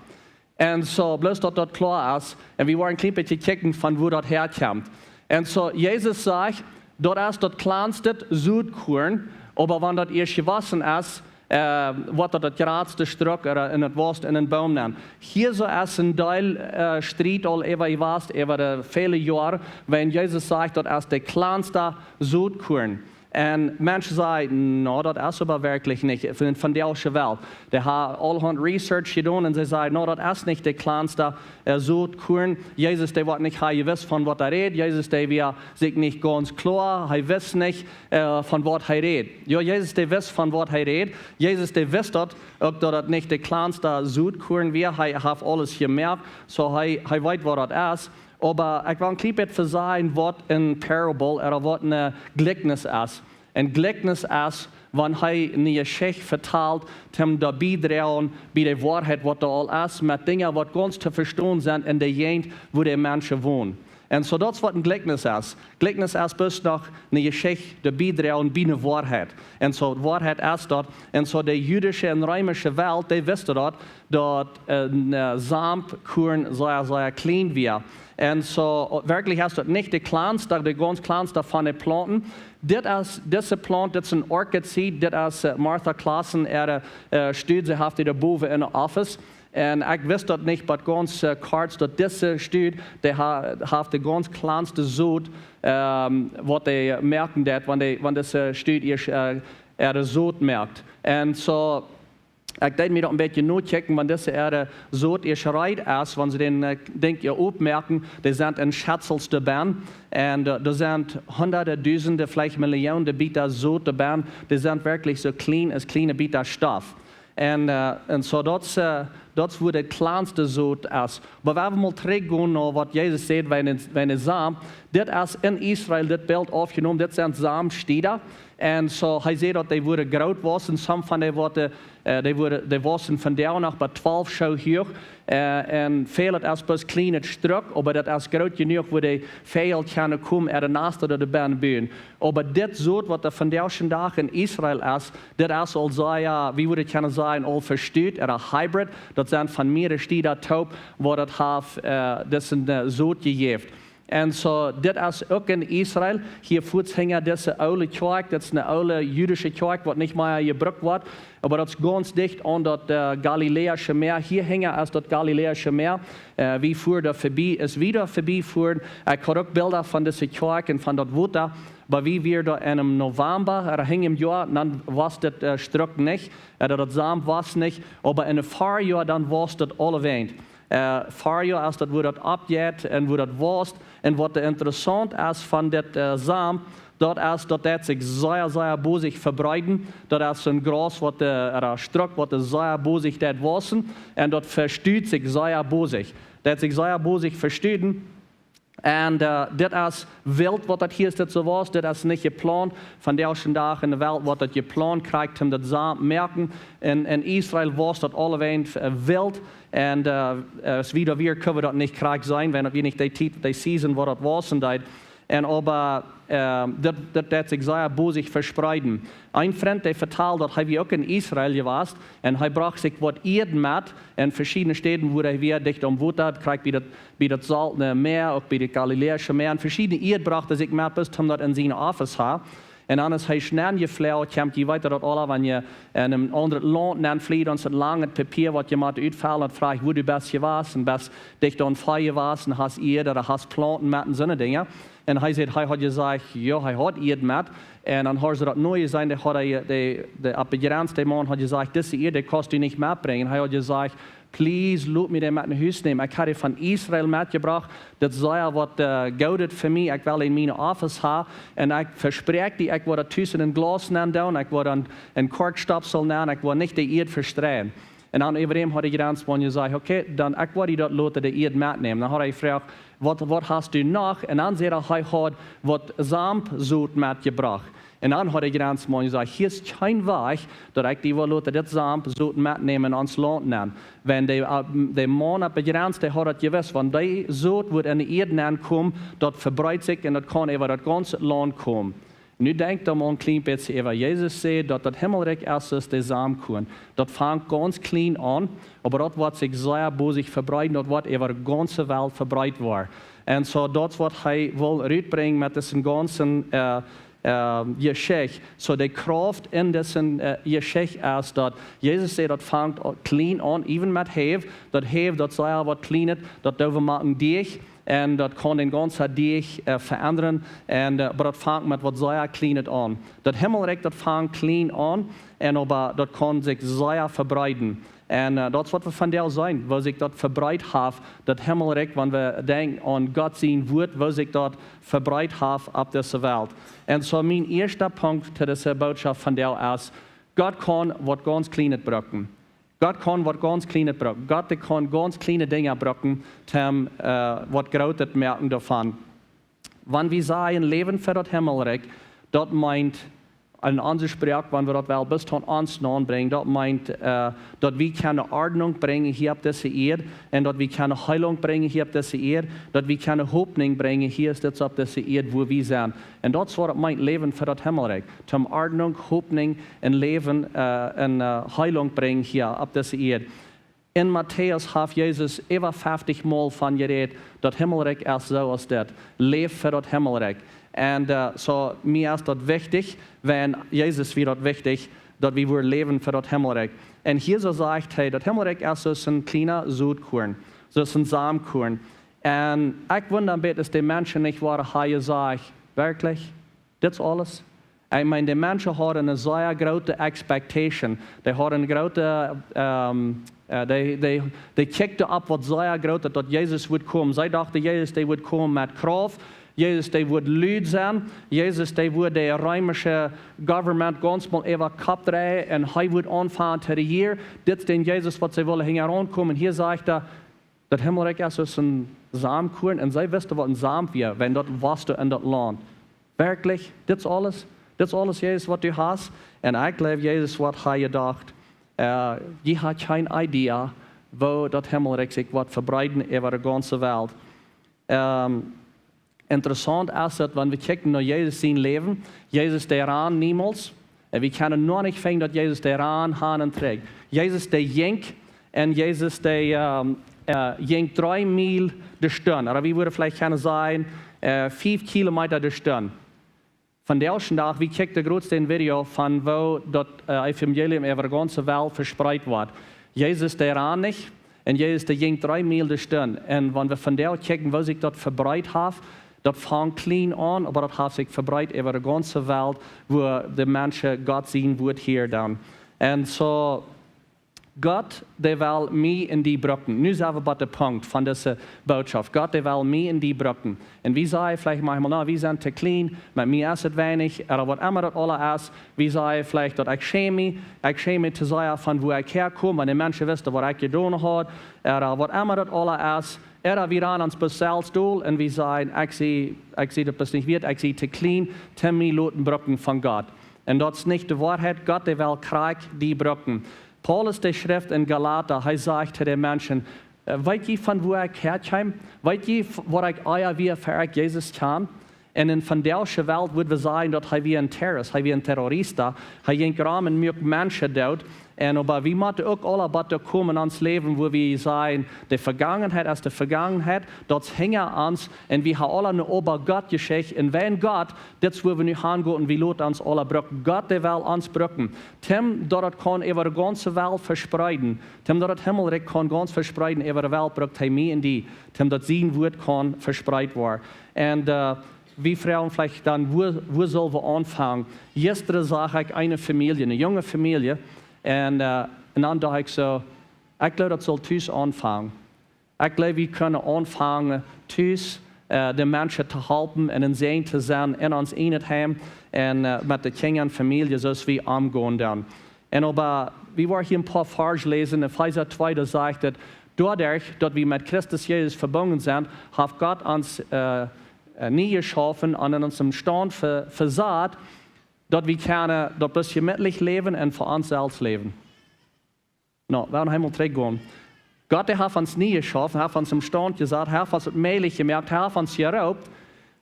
Un soo, bloos daut daut kloa es, un wie woaren een kjlien bät kjikjen von wua daut häakjemt. Un soo, Jesus sajcht, daut es daut kjlanste Sotkuarn, oba wan daut ieescht jewossen es, äh, woat daut daut jratste Struk, äh, un et woasst en een Boom nenn. Hia soo es een Deel, äh, Striet aul äwa jewast, äwa de väle Joaren, wan Jesus sajcht, daut es de kjlanste Sotkuarn. Un Menschen sajen: "No, daut es oba werkjlich nich." Von, von de aulsche Welt. Dee haben aulahaunt Research jedonen un see sajen: "No, daut es nich de kjlanste, äh, Sotkuarn." Jesus, dee woat nich ha jewist von waut hee rät. Jesus, dee wia sikj nich gaunz kloa. Hee wist nich, äh, von waut hee rät. Jo, Jesus, dee wist von waut hee rät. Jesus, dee wist daut, uk daut daut nich de kjlanste Sotkuarn wia. Hee haft aules jemoakt. Soo, hee, hee weet waut daut es. Oba ekj well een kjlien bät vesieekjen waut een Parable ooda waut een Jlikjnis es. Een Jlikjnis es, wan hee eene Jeschicht vetalt, om doabie to droagen, bie de Woarheit waut doa aul es, met Dinja waut gaunz to vestonen sent en de Jäajent wua de Menschen wonen. Un soo, daut es waut een Jlikjnis es. Jlikjnis es bloos noch eene Jeschicht doabie to droagen bie eene Woarheit. Un soo, Woarheit es daut. Un soo, de jüdische un reemische Welt, dee wisten daut, daut een, äh, Samtkuarn sea, sea kjlien wia. Un soo, werkjlich es daut nich de kjlanste, de gaunz kjlanste von de Plaunten. Dit es, dise Plaunt, dit es een Orchid Seed, dit es, äh, Martha Klassen äare, äh, Stud, see haft dee doa bowen en de Office. Un ekj wist daut nich, oba gaunz, äh, kort, daut dise Stud, dee ha-, haft de gaunz kjlanste Sot, ähm, waut dee moaken deed, wan dee, wan dise Stud ieescht, äh, äare Sot moakt. Un soo, Ekj deed mie daut een bät nochecken, wan dise äare Sot ieescht reed es, wan see dän, äh, denkj, jo, opmoaken, dee sent en Schätzels doabennen. Un, äh, doa sent hundade, dusende, veleicht Millionen Bieta Sot doabennen. Dee sent werkjlich soo kjlien aus kjliene Bieta Stoff. Un, äh, un soo daut, äh, daut es wua de kjlanste Sot es. Oba wan wie mol trigjgonen no waut Jesus säd, wan de, wan de Samen, dit es en Israel, dit Bilt aufjenomen, dit sent Samenstieda. Un soo, hee säd daut dee wudden groot woaren, some von dee woaren, äh, dee wudden, dee wossen vondoag noch bie twalf Schoo huach. Äh, un väl daut es bloos kjlienet Struck, oba daut es groot jenuach, wua de Väajel kjennen komen, äare Nasta doabennen buen. Oba dit Sot, waut doa vondoag dän Dach en Israel es, dit es aul sea, wie wudden kjennen sajen, aul vestut, ooda hybrid. Daut sent von mierere Stieda toop, waut daut haft, äh, dise, äh, Sot jejäft. Un soo, dit es uk en Israel. Hia fuaz hinja dise oole Kjoakj, daut es eene oole jüdische Kjoakj, waut nich mea jebrukt woat. Oba daut es gaunz dicht aun daut, äh, Galiläische Mäa. Hia hinja es daut Galiläische Mäa. Äh, wie fuaren doa verbie, aus wie doa verbie fuaren. Ekj haud uk Bilda von dise Kjoakj un von daut Wota. Oba wie wieren doa em November, äh, hinjen Joa, dan wos daut, äh, Struck nich, äh, daut Samen wos nich. Oba em Farjoa, dan wos daut aulawäajen. Äh, Farjoa es daut, wua daut oppjeit un wua daut wost. Un waut doa interessaunt es von dit, äh, Samen, daut es, daut deit sikj sea, sea bosich vebreeden. Daut es een Graus, waut de, ooda Struck, waut doa sea bosich deit wossen. Un daut vestut sikj sea bosich. Deit sikj sea bosich vestuten. Un, äh, dit es Wilt, waut daut hia es, dit soo wos. Dit es nich jeplaunt. Vondoag dän Dach en de Welt woat daut jeplaunt, krakjt om daut Samen moaken. Un en Israel wos daut aulawäajen, äh, Wilt. Un, äh, äh, aus wie doa wieren, kunnen wie daut nich krakjt seenen, wan wie nich dee Tiet, dee Season, wua daut wossen deed. Un oba, äh, daut, daut deit sikj sea bosich vespreeden. Een Frint, dee vetald, daut hee wia uk en Israel jewast. Un hee brocht sikj waut Ieed met en veschiedne Städen, wua hee wia, dicht aum Wota, krakjt bie daut, bie daut Soltne Mäa, uk bie daut Galiläische Mäa. Un veschiedne Ieed brocht hee sikj met, bloos om daut en sien Office ha. Un dan es hee schnen jefloagen, kjemt, jie weeten daut aula, wan jie en een aundret Launt nenn fliehen, dan es daut langet Papia, waut jie motten utfellen, daut fruach, wua du best jewast, un best dicht aun Fee jewast, un hast Ieed, ooda hast Plaunten met, un soone Dinja. Un hee säd, hee haud jesajcht, jo, hee haud Ieed met. Un dan haud see daut neu jeseenen, dee haud hee, dee, dee, opp de Jrenz, dee Maun haud jesajcht, dise Ieed, dee kaust du nich metbrinjen. Hee haud jesajcht, please, lot mie dee met no Hus nämen. Ekj hab dee von Israel metjebrocht. Daut es sea waut, äh, Goodet fa mie. Ekj well en mien Office ha. Un ekj vespräakj die, ekj woa daut tus en een Glaus nenn doonen. Ekj woa dan een Korkstoppsel nenn. Ekj woa nich de Ieed vestreien. Un dan äwa däm haud de Jrenzmaun jesajcht, okay, dan ekj woa die daut loten de Ieed metnämen. Dan haud hee jefroacht, waut, waut hast du noch? Un dan säd hee, hee haud waut Samensot metjebrocht. Un dan haud de Jrenzmaun jesajcht, hia es kjeen Wajch, daut ekj die woa loten dit Samensot metnämen en ons Launt nenn. Wan de, äh, de Maun opp de Jrenz, dee haud daut jewist, wan dee Sot wudd en de Ieed nenn komen, daut vebreet sikj un daut kaun äwa daut gaunze Launt komen. Nu denkj doch mol een kjlien bät äwa. Jesus säd, daut daut Himmelrikj es aus de Samenkorn. Daut fangt gaunz kjlien aun, oba daut woat sikj sea bosich vebreeden, daut woat äwa de gaunze Welt vebreet woaren. Un soo, daut es waut hee well rutbrinjen met dise gaunze, äh, äh, Jeschicht. Soo, de Krauft en dise, äh, Jeschicht es daut Jesus säd, daut fangt kjlien aun, even met Hew. Daut Hew, daut es sea waut Kjlienet, daut doo wie moaken Deajch. Un daut kaun dän gaunzen Deajch, äh, veendren. Un, äh, oba daut fangt met waut sea Kjlienet aun. Daut Himmelrikj, daut fangt kjlien aun. Un oba daut kaun sikj sea vebreeden. Un, äh, daut es waut wie vondoag seenen, woo sikj daut vebreet haft, daut Himmelrikj, wan wie denkjen aun Gott sien Wuat, woo sikj daut vebreet haft opp dise Welt. Un soo mien ieeschte Punkt to dise Bootschoft vondoag es, Gott kaun waut gaunz Kjlienet brucken. Gott kaun waut gaunz Kjlienet brucken. Gott, dee kaun gaunz kjliene Dinja brucken, toom, äh, waut Grootet moaken doavon. Wan wie sajen, läwen fa daut Himmelrikj, daut meent, en onse Sproak, wan wie daut well bat aun ons naun brinjen, daut meent, äh, daut wie kjennen Ordnunk brinjen hia opp dise Ieed un daut wie kjennen Heilunk brinjen hia opp dise Ieed, daut wie kjennen Hopninj brinjen hia, es dit opp dise Ieed, wua wie sent. Un daut es waut daut meent, läwen fa daut Himmelrikj. Toom Ordnunk, Hopninj un Läwen, äh, un, äh, Heilunk brinjen hia opp dise Ieed. En Matäus haft Jesus äwa feftich Mol von jerät, daut Himmelrikj es soo aus dit. Läw fa daut Himmelrikj. Un, äh, soo, mie es daut wichtich, wan Jesus wia daut wichtich, daut wie wudden läwen fa daut Himmelrikj. Un hia soo sajcht hee, daut Himmelrikj es soo aus een kjliena Sotkorn, soo aus een Samenkorn. Un ekj wunda een bät, aus de Menschen nich woaren, hee sajcht, werkjlich? Dit es aules? Ekj meen, de Menschen hauden eene sea groote expectation. Dee hauden eene groote, ähm, äh, dee, dee, dee kjikjten opp waut sea groot, daut Jesus wudd komen. See dochten, Jesus, dee wudd komen met Krauft. Jesus, dee wudd lud sennen. Jesus, dee wudd de römische government gaunz mol äwa Kopp dreien un hee wudd aunfangen to rejieren. Dit es dän Jesus, waut see wullen hinjaraun komen. Hia sajcht hee, daut Himmelrikj es aus een Samenkorn. Un see wisten, waut een Samen wia, wan daut wos en daut Launt. Werkjlich, dit es aules? Dit es aules, Jesus, waut du hast? Un ekj jleew, Jesus, waut hee jedocht, äh, jie haben kjeene Idee, woo daut Himmelrikj sikj woat vebreeden äwa de gaunze Welt. Ähm, interessaunt es daut, wan wie kjikjen no Jesus sien Läwen, Jesus, dee rand niemols. Un wie kjennen noch nich finjen, daut Jesus, dee rand han un trigj. Jesus, dee jinkj, un Jesus, dee, ähm, äh, jinkj dree Miel de Stund. Ooda wie wudden veleicht kjennen sajen, äh, fief Kilometa de Stund. Vondoag dän Dach, wie kjikjten de grootste Video von woo daut, äh, Evangelium äwa de gaunze Welt vespreet woat. Jesus, dee rand nich, un Jesus, dee jinkj dree Miel de Stund. Un wan wie vondoag kjikjen, woo sikj daut vebreet haft, daut funk kjlien aun, oba daut haft sikj vebreet äwa de gaunze Welt, wua de Menschen Gott sien Wuat hieren doonen. Un soo, Gott, dee well mie un die brucken. Nu sent wie bie dän Punkt von dise Botschaft. Gott, dee well mie un die brucken. Un wie sajen veleicht maunchmol, na, wie sent too kjlien, met mie es et weinich, ooda waut emma daut aules es. Wie sajen veleicht, daut ekj schäm mie, ekj schäm mie to sajen, von wua ekj häakomm, wan de Menschen wisten, waut ekj jedonen haud, ooda waut emma daut aules es. Ooda wie ranen ons bloos selfst dol un wie sajen, ekj sie, ekj sie daut bloos nich wieet, ekj sie too kjlien, toom mie loten brucken von Gott. Un daut es nich de Woarheit. Gott, dee well krakjt die brucken. Paulus, dee schrift en Galata, hee sajcht to de Menschen, äh, weet jie, von wua ekj häakjeem? Weet jie, f-, waut ekj ea wia, ea ekj Jesus kjand? Un en vondoagsche Welt wudd wie sajen, daut hee wia een terrorist, hee wia een terrorista, hee jinkj rom un muak Menschen doot. Un oba wie motten uk aule bie daut komen en ons Läwen, wua wie sajen, de Vegangenheit es de Vegangenheit, daut es hinja ons, un wie haben aule eene Oba-Gott-Jeschicht, un wan Gott, dit es wua wie nu han gonen, wie loten ons aule brucken. Gott, dee well ons brucken. Toom daut et kaun äwa de gaunze Welt vespreeden. Toom daut et Himmelrikj kaun gaunz vespreeden äwa de Welt, brukt hee mie un die. Toom daut sien Wuat kaun vespreet woaren. Un, äh, wie froagen veleicht dan, wua, wua sell wie aunfangen? Jistren sach ekj eene Famielje, eene junge Famielje. Un, äh, un dan docht ekj soo, ekj jleew, daut saul tus aunfangen. Ekj jleew, wie kjennen aunfangen, tus, äh, de Menschen to halpen un een Säajen to sennen en ons ieejnet Heim un, äh, met de Kjinja un Famielje, soo aus wie omgonen doonen. Un oba, wie woaren hia een poa Varsch läsen, en Efeesa twee, doa sajcht et, doaderch, daut wie met Christus Jesus vebungen sent, haft Gott ons, äh, äh, nie jeschaufen un en ons em Staunt ve-, vesat, daut wie kjennen daut bloos jemietlich läwen un fa ons selfst läwen. Nu, wie woaren eemol trigjgonen. Gott, dee haft ons nie jeschaufen, haft ons em Staunt jesat, haft ons daut mäajlich jemoakt, haft ons jeroopt,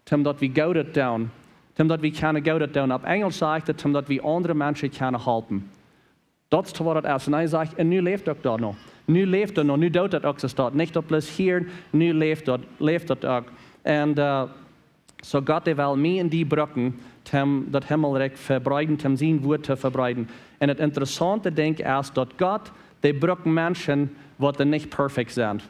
toom daut wie Goodet doonen, toom daut wie kjennen Goodet doonen. Opp Enjlisch sajcht et, toom daut wie aundre Menschen kjennen halpen. Daut es waut et es. Un hee sajcht, un nu läft uk daut noch. Nu läft et noch, nu deit et uk soo, daut nich daut bloos hia, nu läft daut, läft daut uk. Un, äh, soo Gott, dee well mie un die brucken, toom daut Himmelrikj vebreeden, toom sien Wuat to vebreeden. Un et interessaunte Dinkj es, daut Gott, dee brukt Menschen, waut nich perfekt sent.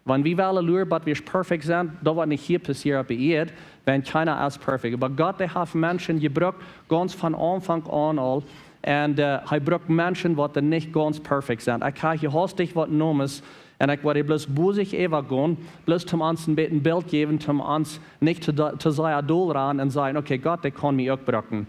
Wan wie wellen luaren, waut wie perfekt sent, daut woat nich hia passieren opp de Ieed, wan kjeena es perfekt. Oba Gott, dee haft Menschen jebrukt, gaunz von Aunfank aun aul. Un, äh, hee brukt Menschen, waut nich gaunz perfekt sent. Ekj hab hia hastich waut Nomes, un ekj woa dee bloos bosich äwagonen, bloos toom ons een bät een Bilt jäwen, toom ons nich to, to sea dol ranen un sajen, okay, Gott, dee kaun mie uk brucken.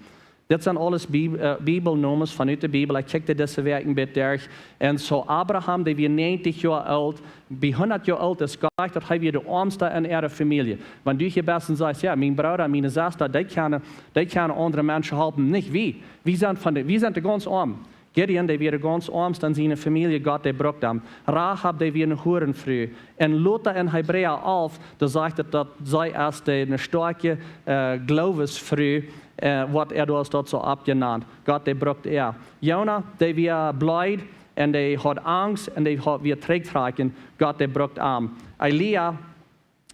Dit sent aules Bib-, äh, Bibelnomes von ut de Bibel. Ekj kjikj dise Wäakj een bät derch. Un soo Abraham, dee wia näajentich Joa oolt, bie hundat Joa oolt es Gott, daut hee wia de oamste en äare Famielje. Wan du hia best un sajchst, jo, mien Brooda, miene Sesta, dee kjennen, dee kjennen aundre Menschen halpen. Nich wie. Wie sent von de, wie sent de gaunz oam. Gideon, dee wia de gaunz oamste en siene Famielje, Gott, dee brukt am. Rahab, dee wia eene Hurenfru. Un lota en Hebräa alf, doa sajcht et, daut see aus de, eene stoakje, äh, Gloowesfru, äh, waut äa doa es daut soo oppjenant. Gott, dee brukt äa. Jona, dee wia bleed un dee haud Angst un dee haud, wia trigjtrakjen. Gott, dee brukt am. Elia,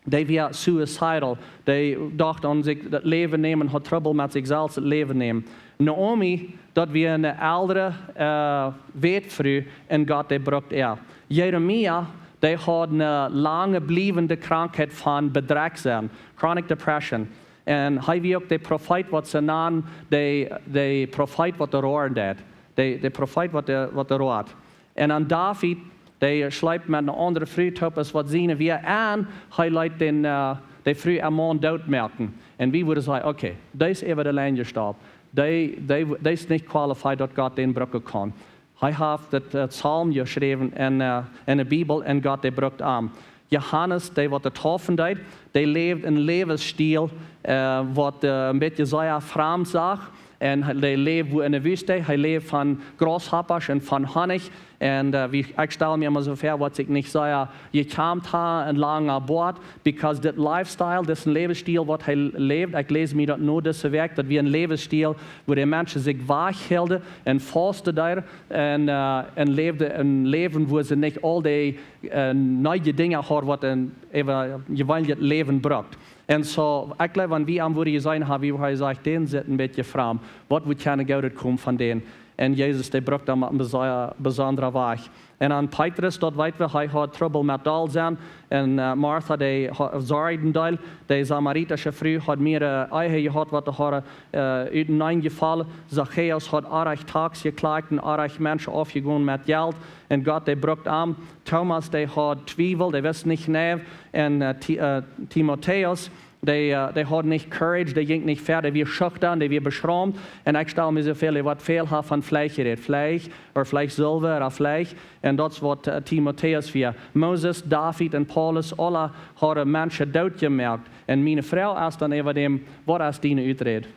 dee wia suicidal, dee docht aun sikj daut Läwen nämen, haud Trubbel met sikj selfst daut Läwen nämen. Naomi, daut wia eene eldre, äh, Wätfru, un Gott, dee brukt äa. Jeremia, dee haud eene lange bliewende Krankheit von bedrekjt sennen, chronic depression. Un hee wia uk de Profeet, waut see nanen, de, de Profeet, waut de Roaren deed. De, de Profeet, waut de, waut de Roat. Un dan David, dee schleep met eene aundre Fru toop aus waut siene wia. Un hee leet dän, äh, de Fru äa Maun dootmoaken. Un wie wudden sajen, okay, dee es äwa de Lien jestaupt. Dee, dee, dee es nich qualified, daut Gott dän brucken kaun. Hee haft daut, äh, Psalm jeschräwen en, äh, en de Bibel un Gott, dee brukt am. Johanes, dee waut de Taufen deed, dee läwd een Läwensstiel, äh, waut, äh, een bät sea framd sach. Un hee, dee läwd woo en de Wüste, hee läwd von Grasshoppasch un von Honnich. Un, äh, wie, ekj stal mie emma soo väa, waut sikj nich sea jekjamt haft, een langa Boat, because dit lifestyle, dit een Läwensstiel, waut hee läwd, ekj läs mie daut no dise Wäakj, daut wia een Läwensstiel, woo de Menschen sikj wajch hilden un fausten doa un, äh, un läwden een Läwen, woo see nich aul dee, äh, niee Dinja hauden, waut een, äwa jeweenlichet Läwen brukt. Un soo, ekj jleew, wan wie am wudden jeseenen haben, wie wudden sajen, dee sitt een bät framd. Waut wudd kjennen Goodet komen von dän? Un Jesus, dee brukt am opp een besa-, besondra Wajch. Un dan Petrus, daut weet wie, hee haud Trubbel met doll sennen. Un, äh, Martha, dee ha-, sorjd een Deel. De samaritasche Fru haud mea, äh, Ehe jehaut, waut de hauden, äh, utenaunda jefollen. Zachäus haud oajch Tax jeklakt un oajch Menschen aufjegonen met Jelt. Un Gott, dee brukt am. Thomas, dee haud Twiewel, dee wist nich jeneiw. Un, äh, Ti-, äh, Timotäus, dee, äh, dee haud nich Courage, dee jinkj nich wieda, dee wia schuchtan, dee wia beschraumt. Un ekj stal mie soo väa, dee waut väl haft von Fleesch jerät. Fleesch, ooda veleicht Silwa, ooda Fleesch. Un daut es waut, äh, Timotäus wia. Moses, David un Paulus, aule hauden Menschen dootjemoakt. Un miene Froag es dan äwa däm, waut es diene Uträd?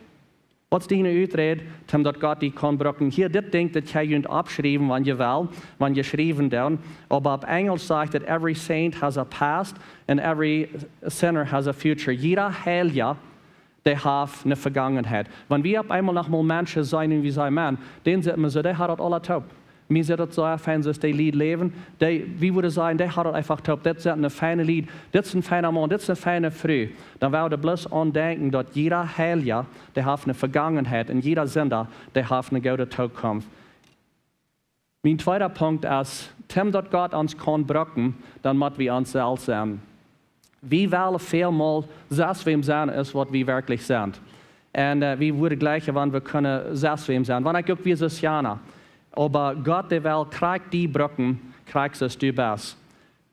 Waut es diene Uträd, toom daut Gott die kaun brucken? Hia, dit Dinkj, daut jie junt oppschriewen, wan jie wellen, wan jie schriewen doonen. Oba opp Enjlisch sajcht daut, "Every saint has a past and every sinner has a future." Jieda Heilja, dee haft eene Vegangenheit. Wan wie opp eemol noch mol Menschen seenen un wie sajen, "Maun, dän sitt eena soo, dee haud daut aula toop." Mie sitt daut soo fein, soo aus dee Lied läwen. Dee, wie wudden sajen, dee haud daut eefach toop. Dit sent feine Lied. Dit es een feina Maun, dit es eene feine Fru. Dan woa wie bloos aun denkjen, daut jieda Heilja, dee haft eene Vegangenheit. Un jieda Sinda, dee haft eene goode Tookunft. Mien tweeda Punkt es, toom daut Gott ons kaun brucken, dan mott wie ons selfst sennen. Wie wellen väl mol selfst wäm sennen, aus waut wie werkjlich sent. Un, äh, wie wudden jlikjen, wan wie kunnen selfst wäm sennen. Wan ekj uk wia soo aus Jana. Oba Gott, dee well krakjt die brucken, krakjt soo aus du best.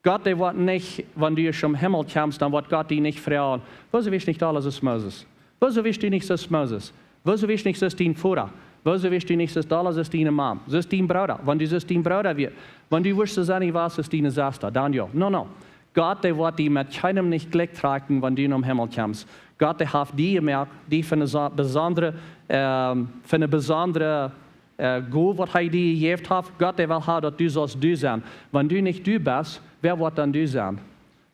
Gott, dee woat nich, wan du em Himmel kjemst, dan woat Gott die nich froagen: "Wuarom best du nich soo aus Moses? Wuarom best du nich soo aus Moses? Wuarom best du nich soo aus dien Voda? Wuarom best du nich soo aus, aus diene Mam, soo aus dien Brooda?" Wan du soo aus dien Brooda wieescht, wan du wurscht soo sennen, aus diene Sesta, dan jo. No, no. Gott, dee woat die met kjeenem nich jlikj trakjen, wan du em Himmel kjemst. Gott, dee haft die jemoakt, die fa eene so-, besondre, ähm, fa eene besondre, äh, Gow, waut hee die jejäft haft. Gott, dee well haben, daut du sust du sennen. Wan du nich du best, wäa woat dan du sennen?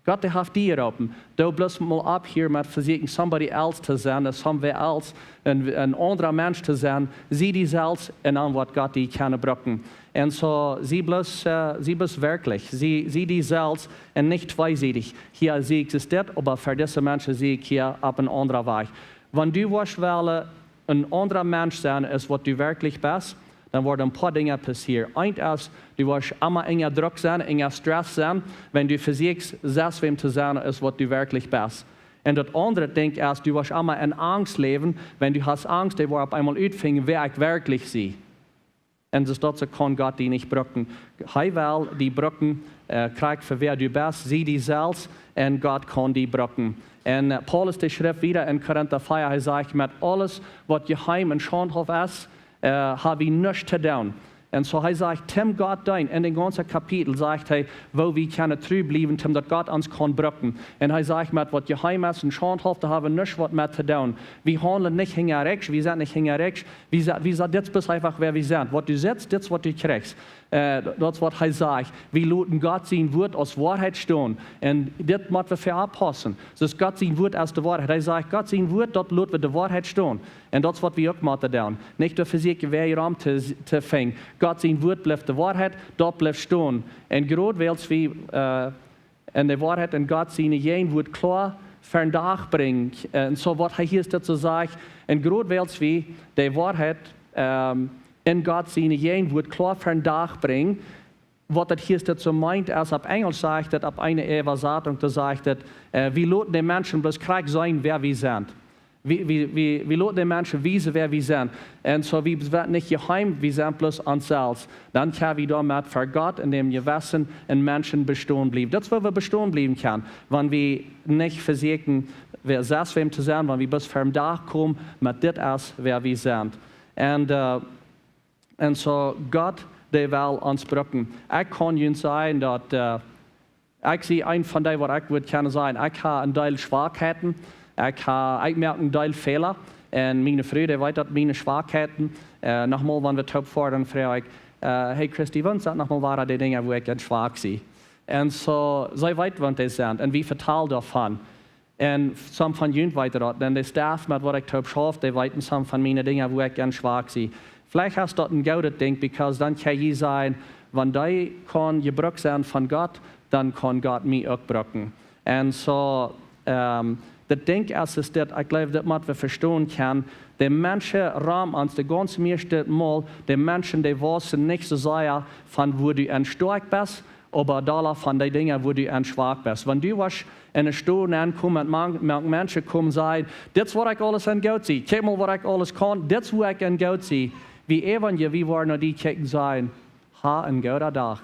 Gott, dee haft die jeroopen. Du bloos mol opp hia met vesieekjen somebody else to sennen, ooda somewhere else, een, een aundra Mensch to sennen. Sie die selfst un dan woat Gott die kjennen brucken. Un soo, sie bloos, äh, sie bloos werkjlich. Sie, sie die selfst un nich tweesiedich. Hia sie ekj dit, oba fa dise Menschen sie ekj hia opp een aundra Wajch. Wan du wurscht wellen een aundra Mensch sennen, aus waut du werkjlich best, dan woaren een poa Dinja passieren. Eent es, du woascht emma enn Druck sennen, enn Stress sennen, wan du vesieekjst, selfst wäm to sennen, aus waut du werkjlich best. Un daut aundre Dinkj es, du woascht emma enn Angst läwen, wan du hast Angst, dee woat opp eemol utfinjen, wäa ekj werkjlich sie. Un soo daut kaun Gott die nich brucken. Hee well die brucken, äh, krakjt fa wäa du best, sie die selfst, un Gott kaun die brucken. Un, äh, Paulus, dee schrift wieda enn Korinta vea, hee sajcht, met aules, waut jeheim un schaundhaulf es, äh, hab wie nuscht to doonen. Un soo hee sajcht, toom Gott deenen. Enn dän gaunzen Kapitel sajcht hee, woo wie kjennen tru bliewen, toom daut Gott ons kaun brucken. Un hee sajcht, met waut jeheim es un schaundhaulf, doa hab wie nuscht waut met to doonen. Wie haundlen nich hinjarisch, wie sent nich hinjarisch. Wie sa-, wie sa-, dit es eefach wäa wie sent. Waut du sitst, dit es waut du kjrichst. Äh, daut es waut hee sajcht. Wie loten Gott sien Wuat aus Woarheit stonen. Un dit mott wie fa oppaussen. Daut Gott sien Wuat es de Woarheit. Hee sajcht, Gott sien Wuat, daut lot wie de Woarheit stonen. Un daut es waut wie uk motten doonen. Nich doa vesieekjen wäa rom to, to finjen. Gott sien Wuat blift de Woarheit, daut blift stonen. Un krakjt wiels wie, äh, enn de Woarheit enn Gott siene Jäajenwoat kloa ver dän Dach brinjen. Äh, un soo waut hee hia daut soo sajcht, un krakjt wiels wie de Woarheit, ähm, enn Gott siene Jäajenwoat kloa ver dän Dach brinjen, waut daut hia daut soo meent, aus opp Enjlisch sajcht daut, opp eene Äwasatunk, doa sajcht daut, äh, wie loten de Menschen bloos krakjt seenen, wäa wie sent. Wie, wie, wie, wie loten de Menschen wiesen, wäa wie sent. Un soo, wie sent nich jeheim, wie sent bloos ons selfst. Dan kjenn wie doamet ver Gott en däm Jewessen un Menschen bestonen bliewen. Daut es, woo wie bestonen bliewen kjennen, wan wie nich vesieekjen, wäa, selfst wäm to sennen, wan wie bloos ver dän Dach komen met dit es, wäa wie sent. Un, äh, un soo, Gott, dee well ons brucken. Ekj kaun junt sajen daut, äh, ekj sie een von dee, waut ekj wudd kjennen sajen, ekj hab een Deel Schwakheiten. Ekj hab, ekj moak een Deel Fäla. Un miene Fru, dee weet daut, miene Schwakheiten. Äh, nochmol, wan wie toop foaren, dan froag ekj, äh, hey Christy, waut sent nochmol wada de Dinja, wua ekj aun schwak sie? Un soo, see weet, waut dee sent. Un wie vetalen doavon. Un some von junt weeten daut. Dan de Staff, met waut ekj toop schauf, dee weeten some von miene Dinja, wua ekj aun schwak sie. Veleicht es daut een goodet Dinkj, because dan kjenn jie sajen, wan dee kaun jebrukt sennen von Gott, dan kaun Gott mie uk brucken. Un soo, ähm, daut Dinkj es, es dit, ekj jleew, daut mott wie vestonen kjennen, de Menschen rom ons, de gaunze mieeschte Mol, de Menschen, dee wausen nich soo sea von wua du aun stoakj best, oba dolla von de Dinja, wua du aun schwak best. Wan du woascht en eene Stow aunkomen un mank, mank Menschen komen sajen, dit es, waut ekj aules aun goot sie, kjikj mol, waut ekj aules kaun, dit es, wua ekj aun goot sie. Wie äwent je, wie woaren no die kjikjen un sajen, ha een gooden Dach.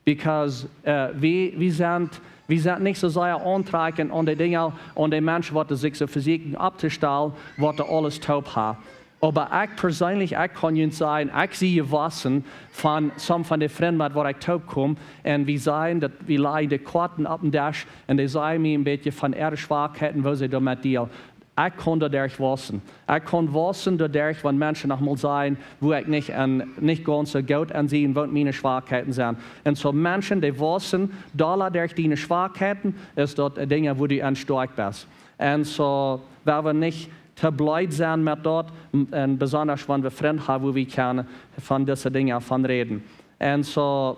Because, äh, wie, wie sent, wie sent nich soo sea auntrakjent aun de Dinja, aun de Menschen, waut sikj soo vesieekjen opptostalen, waut aules toop haben. Oba ekj perseenlich, ekj kaun junt sajen, ekj sie jewossen von some von de Frind, met waut ekj toop kom. Un wie sajen daut, wie lajen de Koaten opp dän Desch un dee sajen mie een bät von äare Schwakheiten, woo see doamet dealen. Ekj kaun doaderch wausen. Ekj kaun wausen doaderch, wan Menschen nochmol sajen, wua ekj nich, un nich gaunz soo goot aun sie, waut miene Schwakheiten sent. Un soo Menschen, dee wausen dolla derch diene Schwakheiten, es daut Dinja, wua du aun stoakj best. Un soo, wie woaren nich to bleed sennen met daut, m-, un besonda, wan wie Frind haben, wua wie kjennen von dise Dinja von räden. Un soo,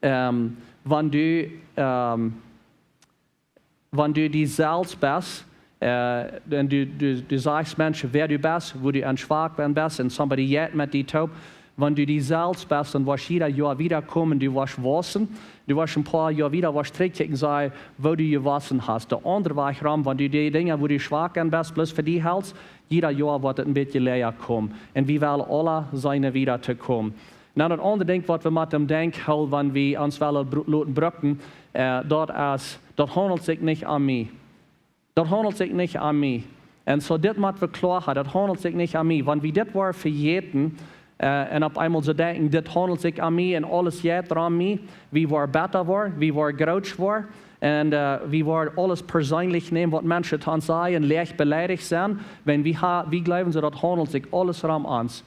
ähm, wan du, ähm, wan du die selfst best, äh, un du, du, du sajchst Menschen, wäa du best, wua du aun schwak aun best, un somebody jeit met die toop, wan du die selfst best, dan woascht jieda Joa wieda komen, du woascht wausen, du woascht een poa Joa wieda, woascht trigjkjikjen, sajen, woo du jewossen hast. De aundre Wajch rom, wan du de Dinja, wua du schwak aun best, bloos fa die helst, jieda Joa woat et een bät läaja komen. Un wie wellen aula seenen wieda to komen. Nu, daut aundre Dinkj, waut wie motten em Denkj hoolen, wan wie ons wellen bru-, loten brucken, äh, daut es, daut haundelt sikj nich om mie. Daut haundelt sikj nich om mie. Un soo, dit mott wie kloa haben, daut haundelt sikj nich om mie. Wan wie dit woaren vejäten, äh, un opp eemol soo denkjen, dit haundelt sikj om mie un aules jeit om mie, wie woaren betta woaren, wie woaren grootsch woaren, un, äh, wie woaren aules perseenlich nämen, waut Menschen to ons sajen, leicht beleidicht sennen, wan wie ha-, wie jleewen soo, daut haundelt sikj aules om ons.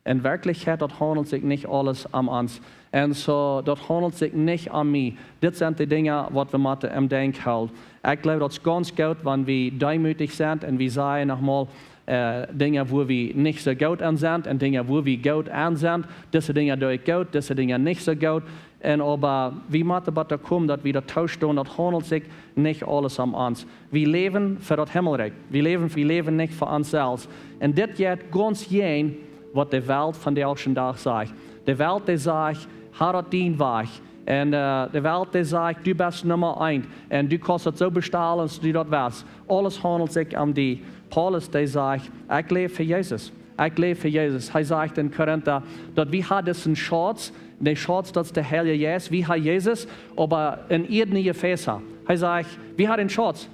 En Werkjlichkjeit, daut haundelt sikj nich aules om ons. Un soo, daut haundelt sikj nich om mie. Dit sent de Dinja, waut wie motten em Denkj hoolen. Ekj jleew, daut es gaunz goot, wan wie deemootich sent un wie sajen nochmol, äh, Dinja, wua wie nich soo goot aun sent un Dinja, wua wie goot aun sent. Dise Dinja doo ekj goot, dise Dinja nich soo goot. Un oba wie motten bat doa komen, daut wie daut toostonen, daut haundelt sikj nich aules om ons. Wie läwen fa daut Himmelrikj. Wie läwen, wie läwen nich fa ons selfst. Un dit jeit gaunz jäajen, waut de Welt vondoag dän Dach sajcht. De Welt, dee sajcht, ha daut dien Wajch. Un, äh, de Welt, dee sajcht, du best Numma eent. Un du kaust daut soo bestalen, aus du daut west. Aules haundelt sikj om die. Paulus, dee sajcht, ekj läw fa Jesus. Ekj läw fa Jesus. Hee sajcht en Korinta, daut wie haben disen Schauz, de Schauz, daut es de Heilje Jeist, wie haben Jesus, oba en iedne Jefäsa. Hee sajcht, wie haben dän Schauz,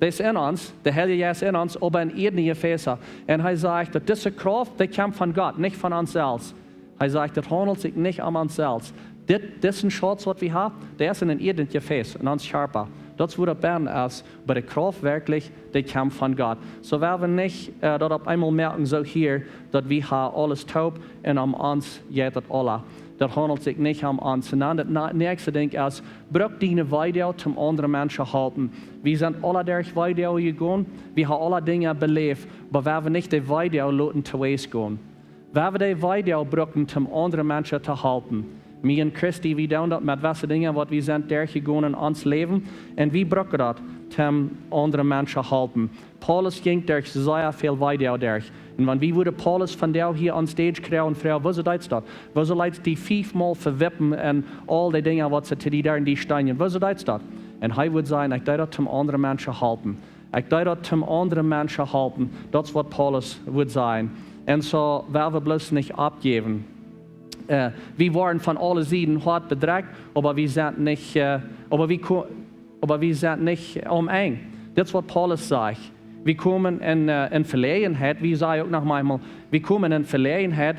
dee es en ons, de Heilje Jeist en ons, oba en iedne Jefäsa. Un hee sajcht, daut dise Krauft, dee kjemt von Gott, nich von ons selfst. Hee sajcht, daut haundelt sikj nich om ons selfst. Dit, disen Schauz, waut wie haben, dee es en een iednet Jefäs, en ons Kjarpa. Daut es, wua daut bennen es, oba de Krauft werkjlich, dee kjemt von Gott. Soo woa wie nich, äh, daut opp eemol moakjen, soo hia, daut wie haben aules toop un om ons jeit daut aula. Daut haundelt sikj nich om ons. Un dan daut na-, näakjste Dinkj es, bruk diene Weedoag toom aundre Menschen halpen. Wie sent aula derch Weedoag jegonen, wie haben aula Dinja beläft, oba woa wie nich de Weedoag loten to Waste gonen. Woa wie de Weedoag brucken, toom aundre Menschen to halpen. Mie un Christy, wie doonen daut met jewesse Dinja, waut wie sent derchjegonen en ons Läwen. Un wie brucken daut, toom aundre Menschen halpen. Paulus jinkj derch sea väl Weedoag derch. Un wan wie wudden Paulus vondoag hia on stage kjrieen un froagen, wuarom deedst daut? Wuarom leetst die fiefmol vewippen un aul dee Dinja, waut see to die deeden, die Steenen? Wuarom deedst daut? Un hee wudd sajen, ekj deed daut, toom aundre Menschen halpen. Ekj deed daut toom aundre Menschen halpen. Daut es waut Paulus wudd sajen. Un soo woa wie bloos nich oppjäwen. Äh, wie woaren von aule Sieden hoat bedrekjt, oba wie sent nich, äh, oba wie ko-, oba wie sent nich aum Enj. Dit es waut Paulus sajcht. Wie komen en, äh, en Veläajenheit, wie sajen uk noch maunchmol, wie komen en Veläajenheit,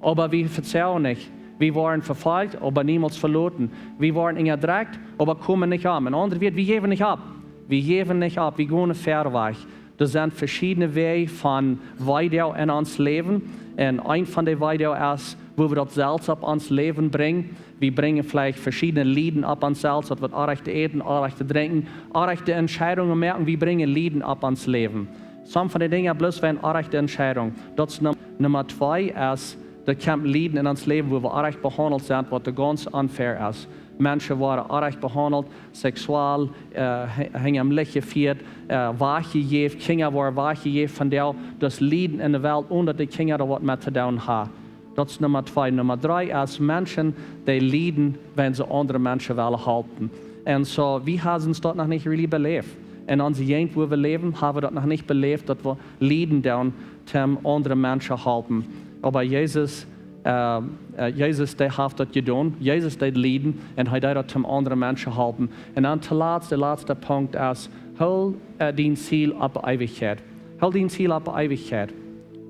oba wie vezajen nich. Wie woaren vefolcht, oba niemols veloten. Wie woaren unjadrekjt, oba komen nich om. En aundre Wieed, wie jäwen nich opp. Wie jäwen nich opp, wie gonen wieda wajch. Doa sent veschiedne Wäaj von Weedoag en ons Läwen. Un eent von de Weedoag es, woo wie daut selfst opp ons Läwen brinjen. Wie brinjen veleicht veschiedne Lieden opp ons selfst, daut wie orrajchte äten, orrajchte drinkjen, orrajchte Entscheidungen moaken. Wie brinjen Lieden opp ons Läwen. Some von de Dinja bloos wieren orrajchte Entscheidungen. Daut es Num-, Numma twee es, doa kjemt Lieden en ons Läwen, woo wie orrajcht behaundelt sent, waut doa gaunz unfair es. Menschen woaren orrajcht behaundelt, seksuell, äh, he-, hinjam Licht jefieet, äh, wajchjejäft, Kjinja woaren wajchjejäft von dee, daut Lieden en de Welt, onen daut de Kjinja doa waut met to doonen haben. Daut es Numma twee. Numma dree es Menschen, dee lieden, wan see aundre Menschen wellen halpen. Un soo, wie haben daut noch nich really beläft. En onse Jäajent, wua wie läwen, haben wie daut noch nich beläft, daut wie lieden doonen, toom aundre Menschen halpen. Oba Jesus, äh, äh, Jesus, dee haft daut jedonen. Jesus deed lieden un hee deed daut toom aundre Menschen halpen. Un dan toolatst, de latste Punkt es, hool, äh, dien Ziel opp Eewichkjeit. Hool dien Ziel opp Eewichkjeit.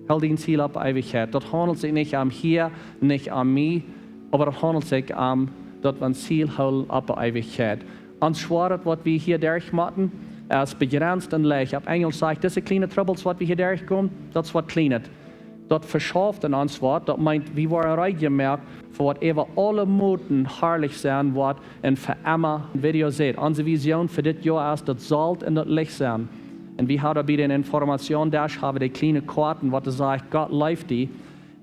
Hool dien Ziel opp Eewichkjeit. Daut haundelt sikj nich om hia, nich om mie, oba daut haundelt sikj om daut wie een Ziel hoolen opp Eewichkjeit. Ons Schwoaret, waut wie hia derchmoaken, es bejrenst un leicht. Opp Enjlisch sajcht, dise kjliene Trubbels, waut wie hia derchkomen, daut es waut Kjlienet. Daut veschauft en ons waut, daut meent, wie woaren reed jemoakt fa waut äwa aule Moten harlich sennen woat un fa emma. Video seht, onse Vision fa dit Joa es, daut Solt un daut Licht sennen. Un wie haben bie dän Informationsdesk, haben wie de kjliene Koaten, waut doa sajcht, Gott leeft die.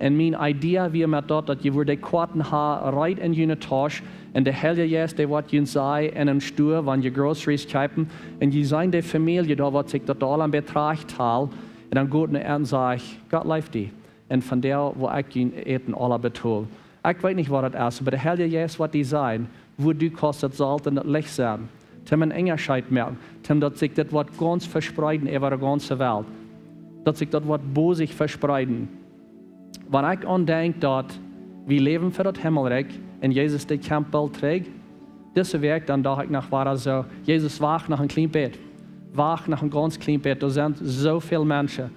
Un miene Idee wia met daut, daut jie wudden de Koaten haben reed en june Tausch. Un de Heilje Jeist, dee woat junt sajen en een Stua, wan jie groceries kjeepen. Un jie seenen de Famielje doa, waut sikj daut aula en Betracht haft. Un dan goot no an un sajcht, Gott leeft die. Un von doa woa ekj jun Äten aula betolen. Ekj weet nich, waut daut es, oba de Heilje Jeist woat die sajen, woo du kaust daut Solt un daut Licht sennen. Toom een Unjascheet moaken, toom daut sikj dit woat gaunz vespreeden äwa de gaunze Welt. Daut sikj daut woat bosich vespreeden. Wan ekj aun denkj, daut wie läwen fa daut Himmelrikj un Jesus, dee kjemt boolt trigj, dise Wäakj, dan docht ekj noch wada soo, Jesus, wacht noch een kjlien bät. Wacht noch een gaunz kjlien bät. Doa sent soo väl Menschen,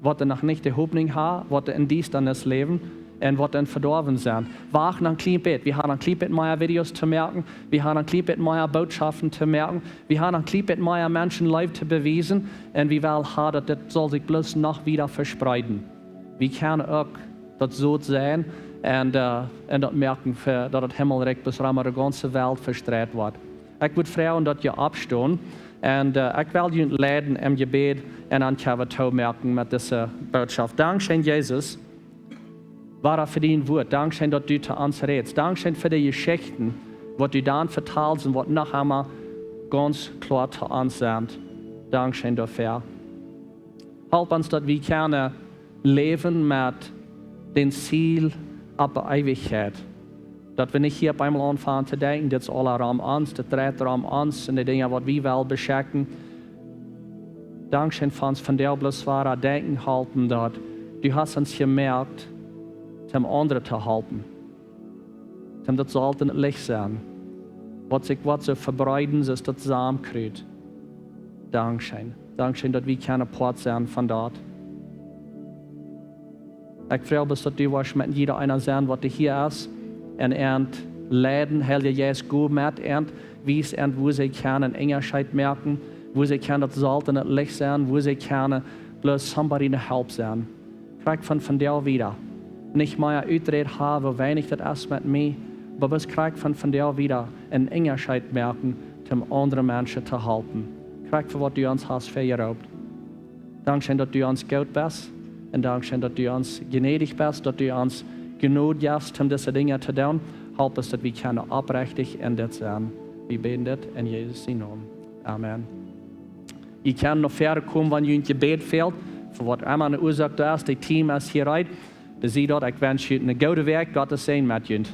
waut noch nich de Hopninj haben, waut en Diestanis läwen un waut en Vedorwen sent. Wacht noch een kjlien bät. Wie haben noch een kjlien bät mea Videos to moaken. Wie haben noch een kjlien bät mea Bootschoften to moaken. Wie haben noch een kjlien bät mea Menschen Leew to bewiesen. Un wie wellen haben, daut dit saul sikj bloos noch wieda vespreeden. Wie kjennen uk daut Solt sennen un, äh, un daut moaken fa, daut daut Himmelrikj bloos rom de gaunze Welt vestreit woat. Ekj wudd froagen, daut jie oppstonen. Un, äh, ekj well junt leiden em Jebäd un dan kjenn wie toomoaken met dise Bootschoft. Dankscheen, Jesus, wada fa dien Wuat. Dankscheen, daut du to ons rätst. Dankscheen fa de Jeschichten, waut du dan vetalst un waut noch emma gaunz kloa to ons sent. Dankscheen doafäa. Help ons, daut wie kjennen läwen met dän Ziel opp Eewichkjeit. Daut wie nich hia opp eemol aunfangen to denkjen, dit es aula rom ons, dit dreit rom ons un de Dinja, waut wie wellen beschekjen. Dankscheen fa ons vondoag bloos wada denkjen halpen, daut du hast ons jemoakt, om aundre to halpen. Toom daut Solt un daut Licht sennen. Waut sikj woat soo vebreeden, soo aus daut Samenkruut. Dankscheen. Dankscheen, daut wie kjennen Poat sennen von daut. Ekj froag bloos, daut du woascht met jieda eena sennen, waut hia es. Un an leiden, Heilja Jeist, go met an, wies an, woo see kjennen een Unjascheet moaken, woo see kjennen daut Solt un daut Licht sennen, woo see kjennen bloos somebody ne Help sennen. Krakjt von vondoag wieda. Nich mea Uträd haben, woo weinich daut es met mie, oba bloos krakjt von vondoag wieda een Unjascheet moaken, om aundre Menschen to halpen. Krakjt fa waut du ons hast vejeroopt. Dankscheen, daut du ons goot best. Un dankscheen, daut du ons jnädich best, daut du ons Jnod jefst, om dise Dinja to doonen. Help ons, daut wie kjennen oprechtich en dit sennen. Wie bäden dit en Jesus sienen Nomen. Amen. Jie kjennen no väaren komen, wan junt Jebäd fält. Fa waut emma ne Uasoak doa es, daut Team es hia reed. Besied daut, ekj wensch junt ne goode Wäakj, Gott sien Säajen met junt.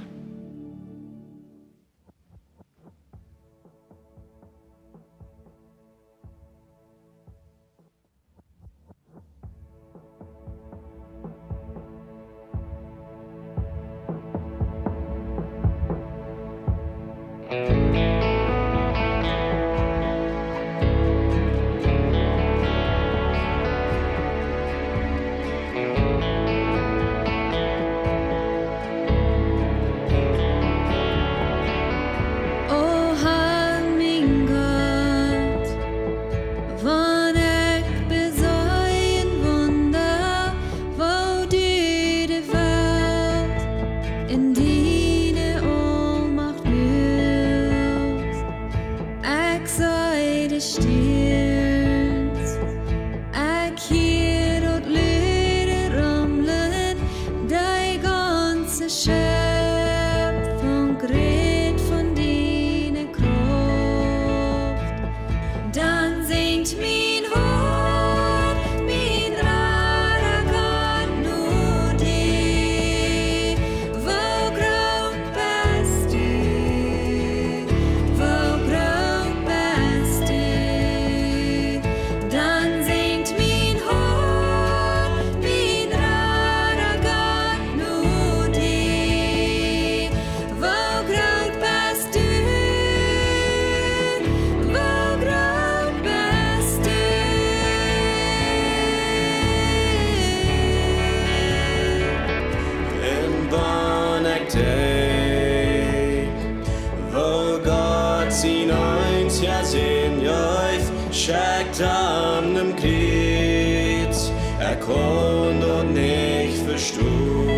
Kjriez, ekj kaun daut nich vestonen,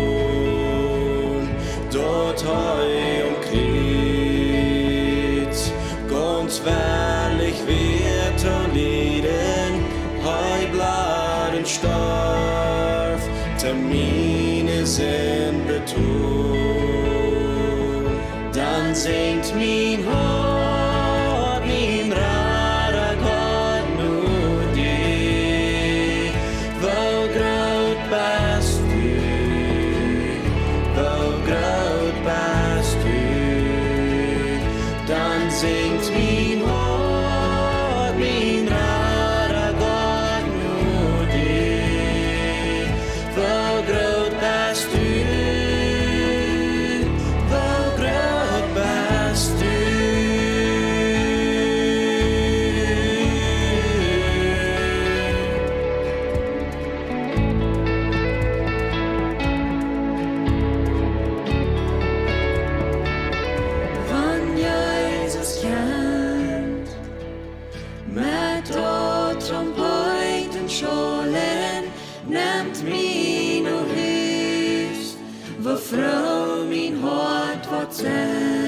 daut hee aum Kjriez gaunz wellich wia to lieden, hee bleef un storf, to miene Sind betonen. Dan sinjt mien Hoat, mien Rada Gott, no die. Woo groot best du, woo groot best du. Dan sinjt mien Hoat, mien Rada Gott, no die. Woo groot best du, woo groot best du. Wan Jesus kjemt met daut Trompeeten schaulen, nemt mie no Hus, woo froo mien Hoat woat senn.